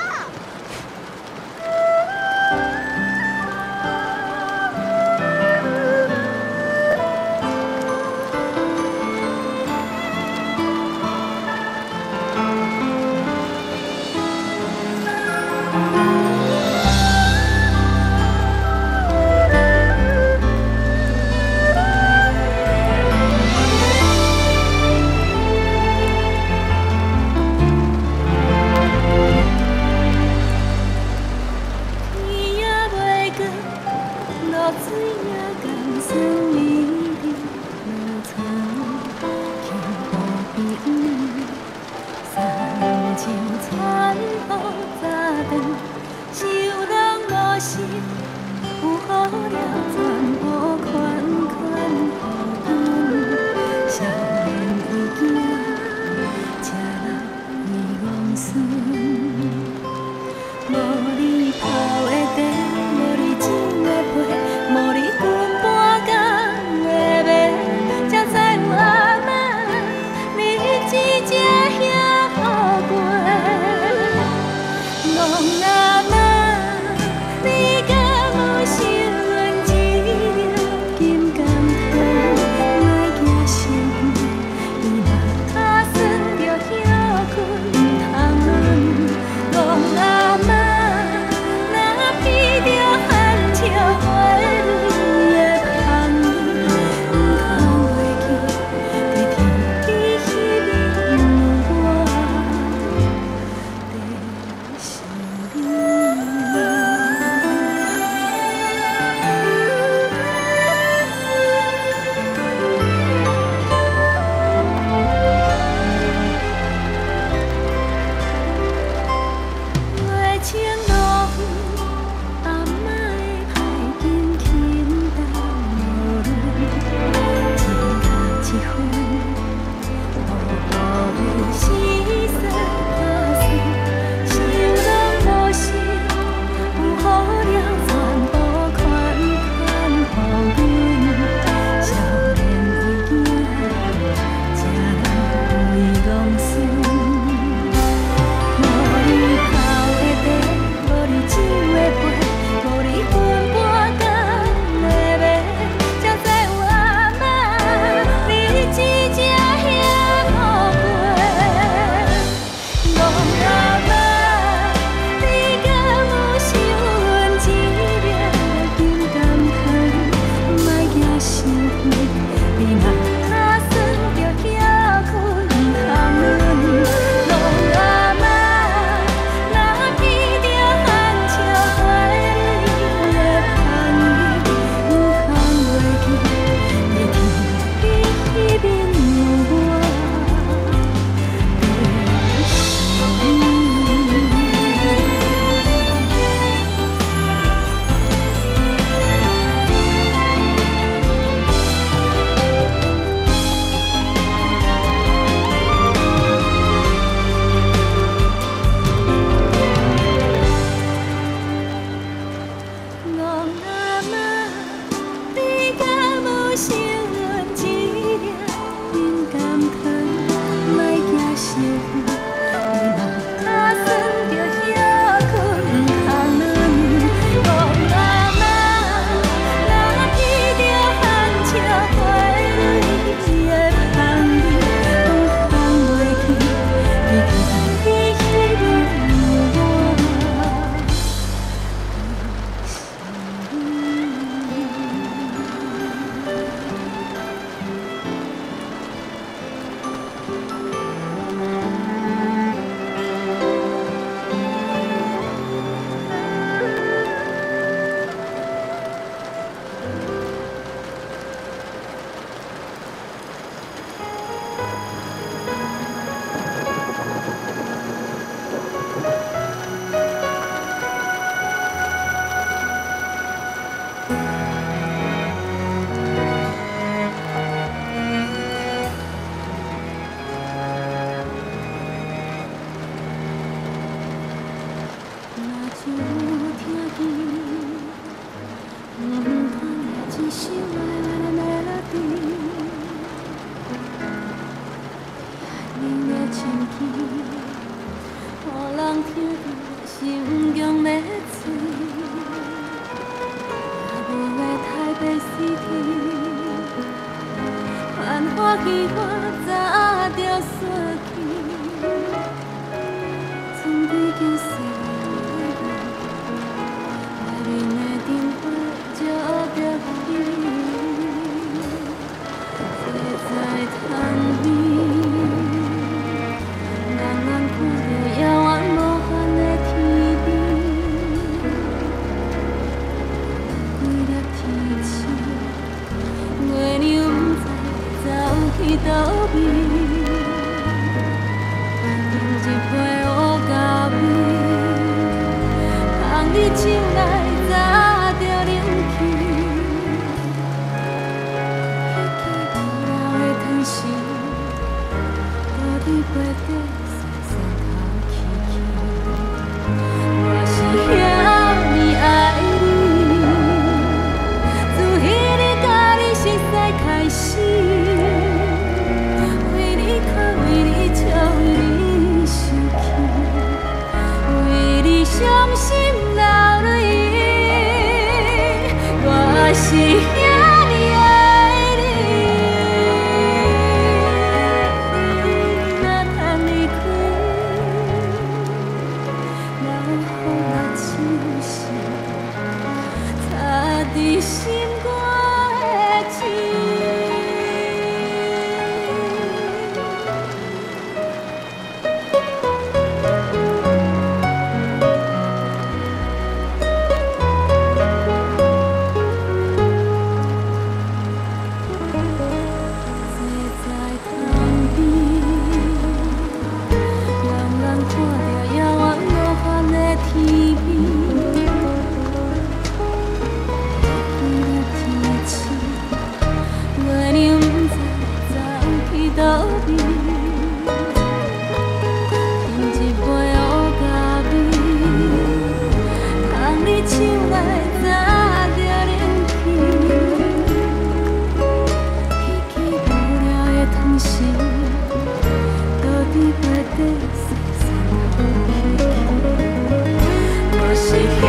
阿面的深情，予人听著心强欲碎。也无的台北 City，繁华戏花早就散去，剩几间细的内面的灯火照著去。坐在窗边，眼眼看著遥远无限的天边，几粒天星，月亮不知走去佗位，饮一杯乌咖啡，捧你手来早就冷去。彼支无聊的汤匙，倒伫杯底，细细头起起。我是遐尔爱你，自彼日佮你熟似开始，为你哭，为你笑，为你生气，为你伤心流泪。我是遐尔爱你，你若通离开，留予我手心插伫心肝的刺。坐在窗边，眼眼看著遥远无限的天边，几粒天星，月亮不知走去佗位，饮一杯乌咖啡，捧你手来早就冷去。彼支无聊的汤匙，倒伫杯底，细细头起起。我是遐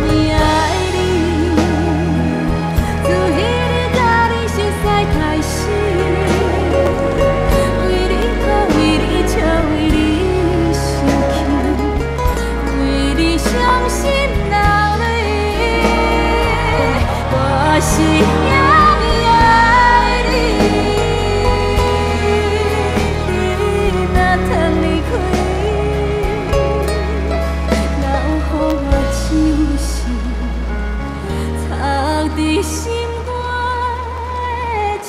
尔爱你，自彼日佮你熟似开始，为你哭，为你笑，为你生气，为你伤心流泪。我是遐尔爱你，你若通离开，留予我手心插伫心肝的刺。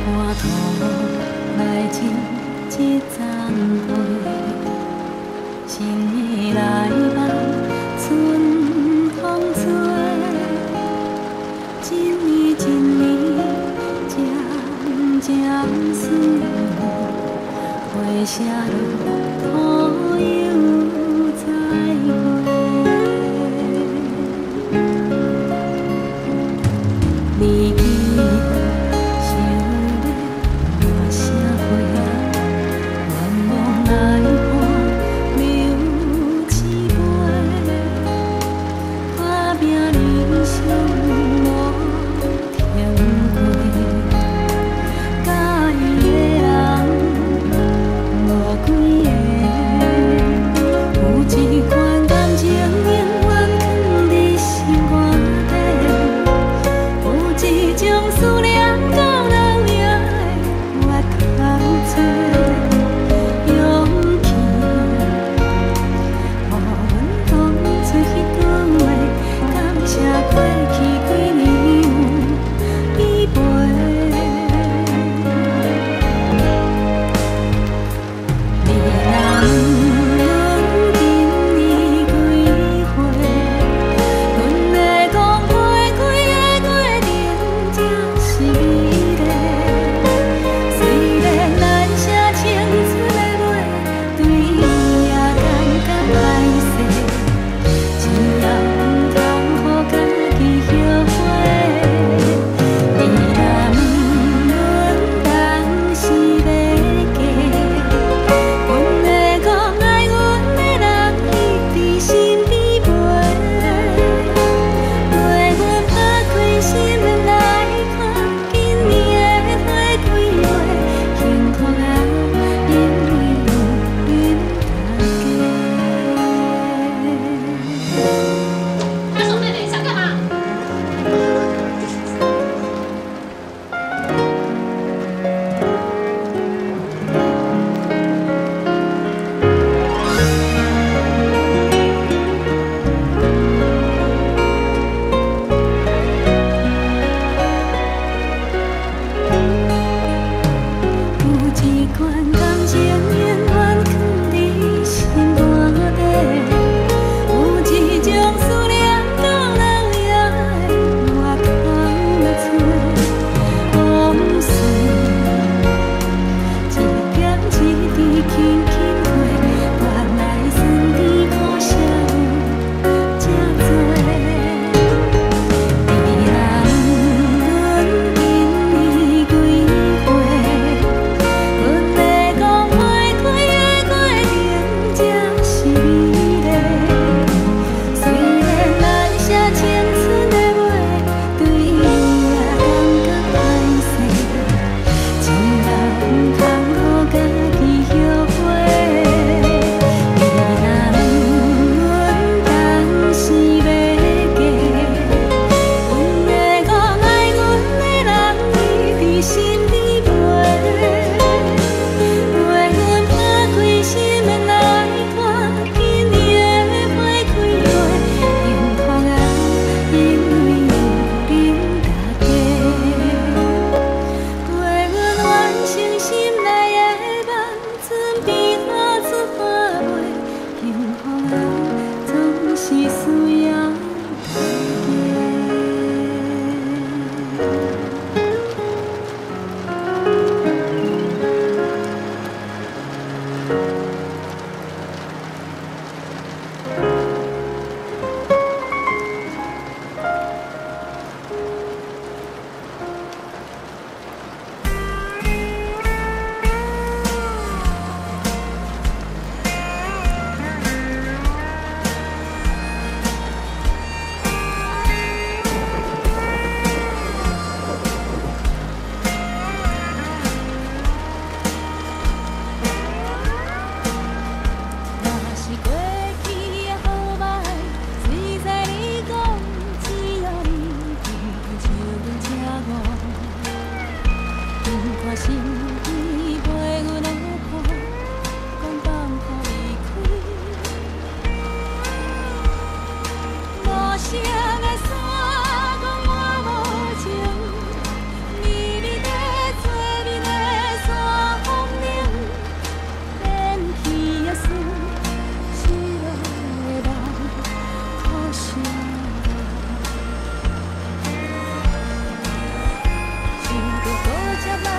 半途来情这层花，心意来望春风吹，一年一年渐渐水，花谢落土又再回。你记想欲换啥花？愿望来伴流星飞，打拼人生无停过，喜欢的人无几个，有一款感情永远藏伫心肝底，有一身边陪阮的伴，讲放予离开。无声的山讲我无情，微微的做面的山风冷，变去的思，失落的梦，可惜。想着搁再来。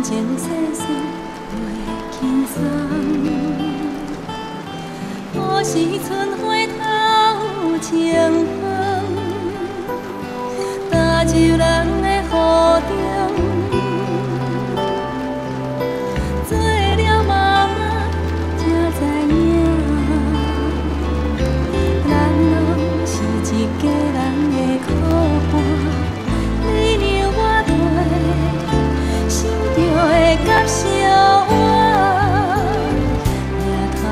情细算袂輕鬆。何時春花透清風，踏入人的雨中，做了媽媽才知影，咱攏是一家人的苦伴。你讓我對心就會甲相偎，額頭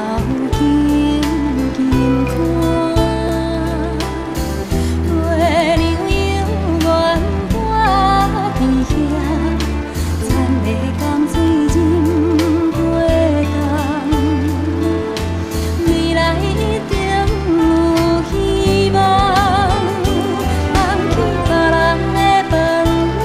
緊緊看，月亮永遠掛佇遐，田螺江水任波動，未來一定有希望，放棄別人的飯碗，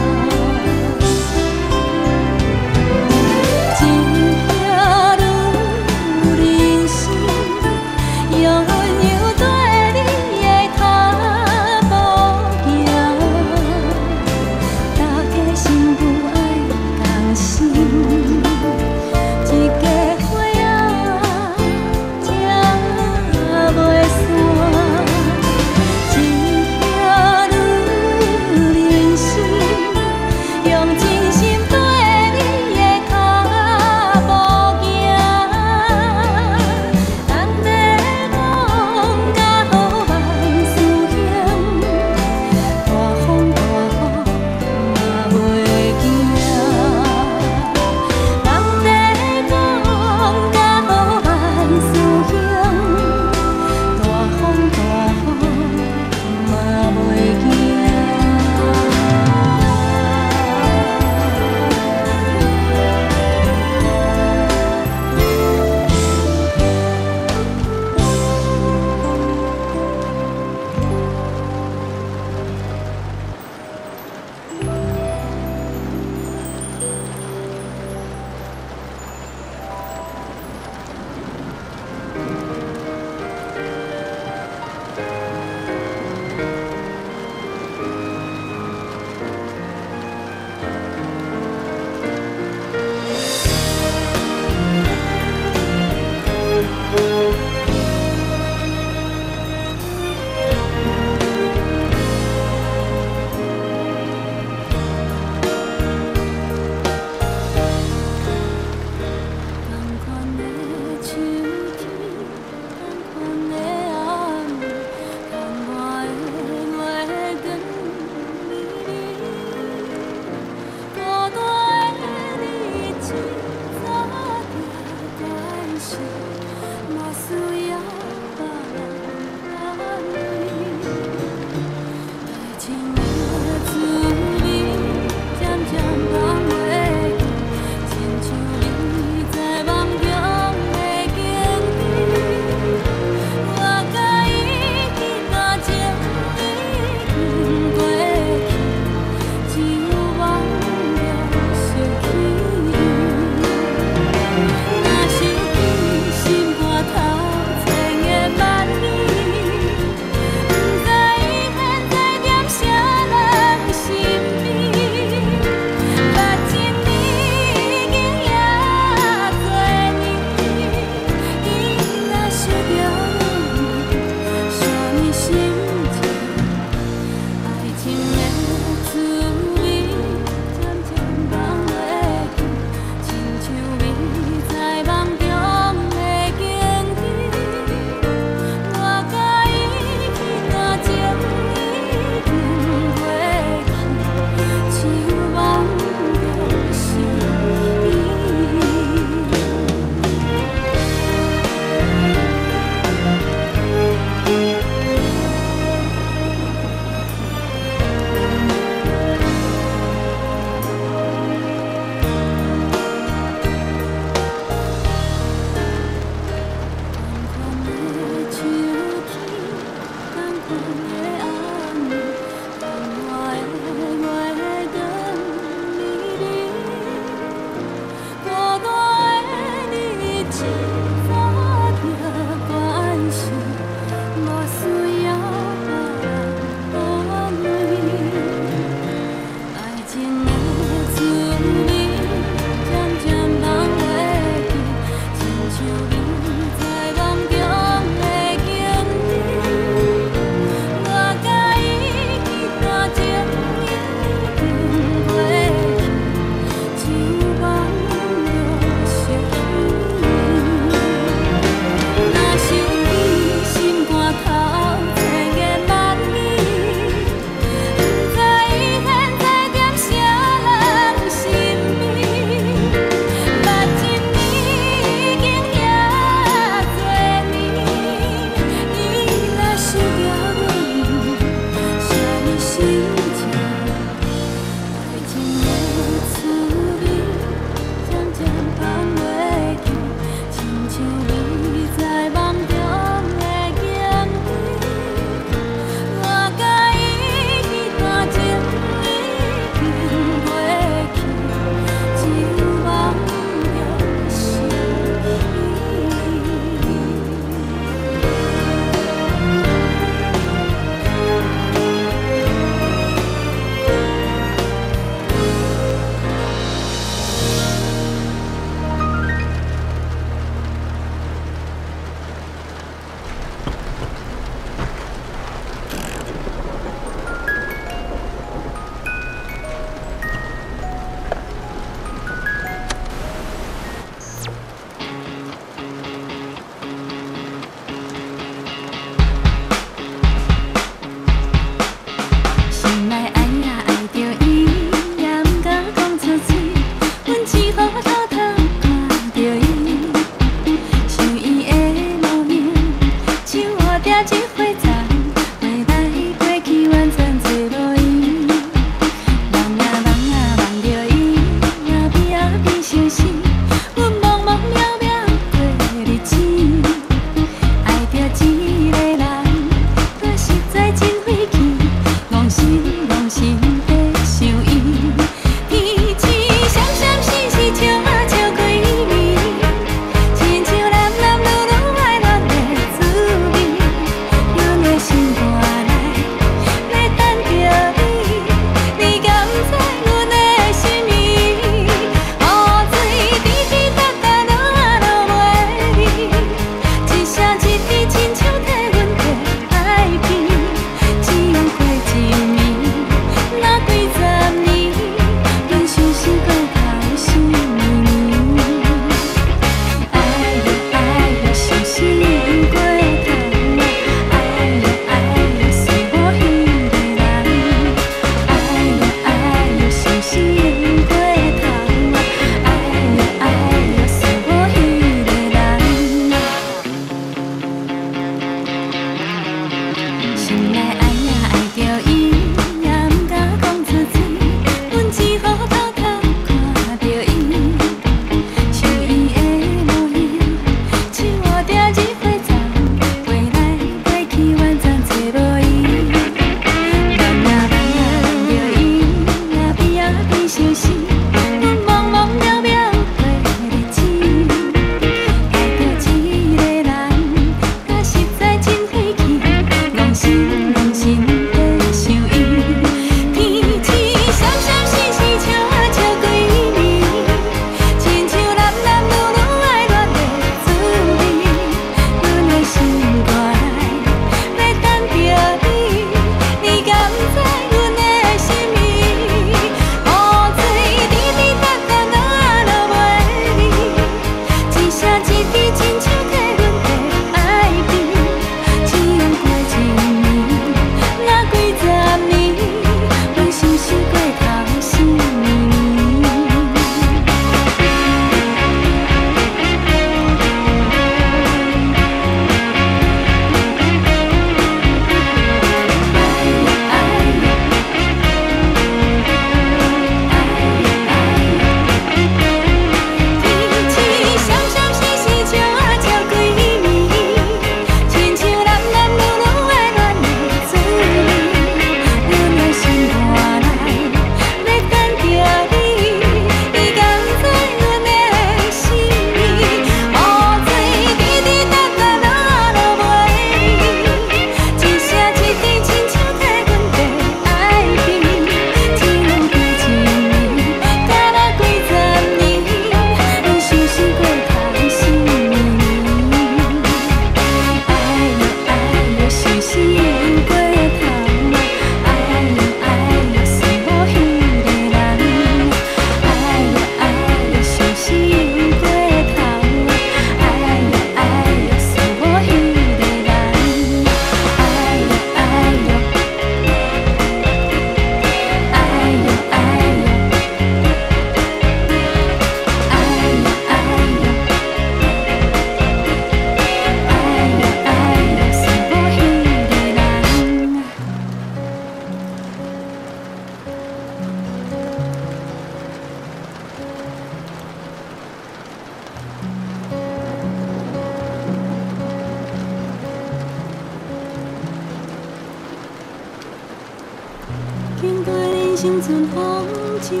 生春风秋雨，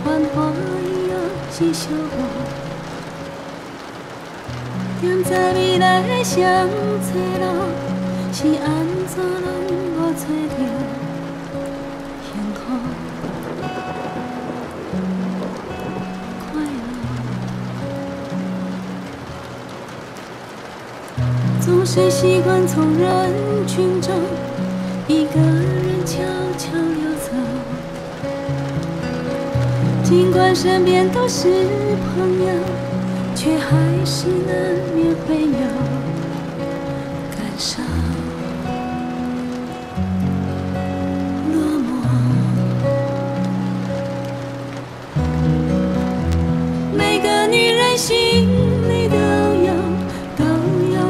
繁华伊也是寂寞。踮在未来的双册路，是按怎拢无揣著幸福快乐。总是习惯从人群中一个人悄悄溜走，尽管身边都是朋友，却还是难免会有感伤、落寞。每个女人心里都有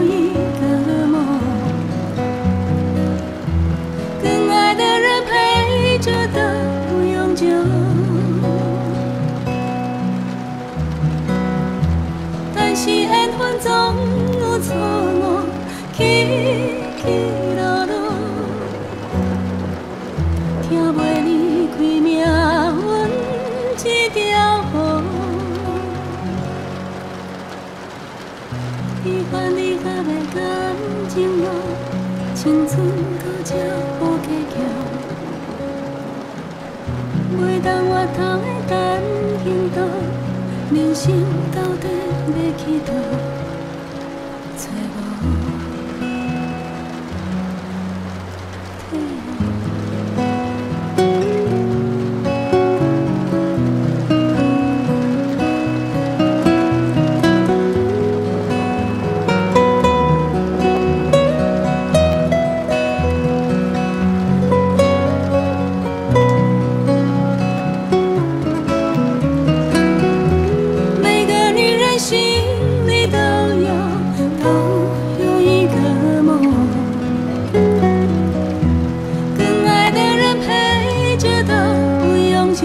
一个梦，跟爱的人陪着到永久。但是缘分总有错误，起起落落，听袂离开命运这条河。悲欢离合的感情路，青春到这无计较，袂当回头的单行道，人生到底欲去佗？找无退路。每个女人心里都有一个梦，跟爱的人陪着到永久。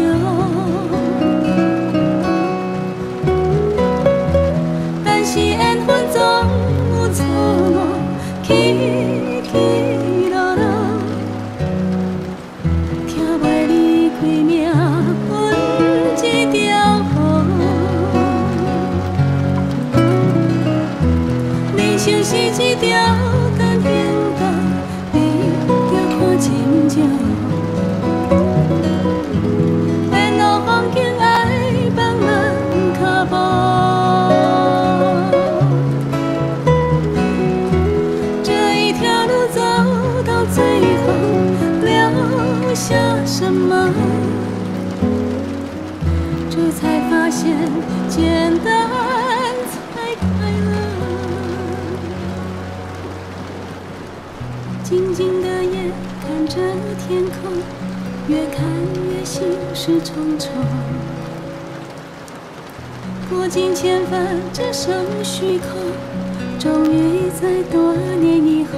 但是缘分总有错误，起起落落，听袂离开命运这条河。人生是一条单行道，你著看清楚。沿路风景爱放慢脚步，这一条路走到最后，留下什么？这才发现简单才快乐。静静的夜，看着天空，越看越心事重重。过尽千帆，只剩虚空。终于在多年以后。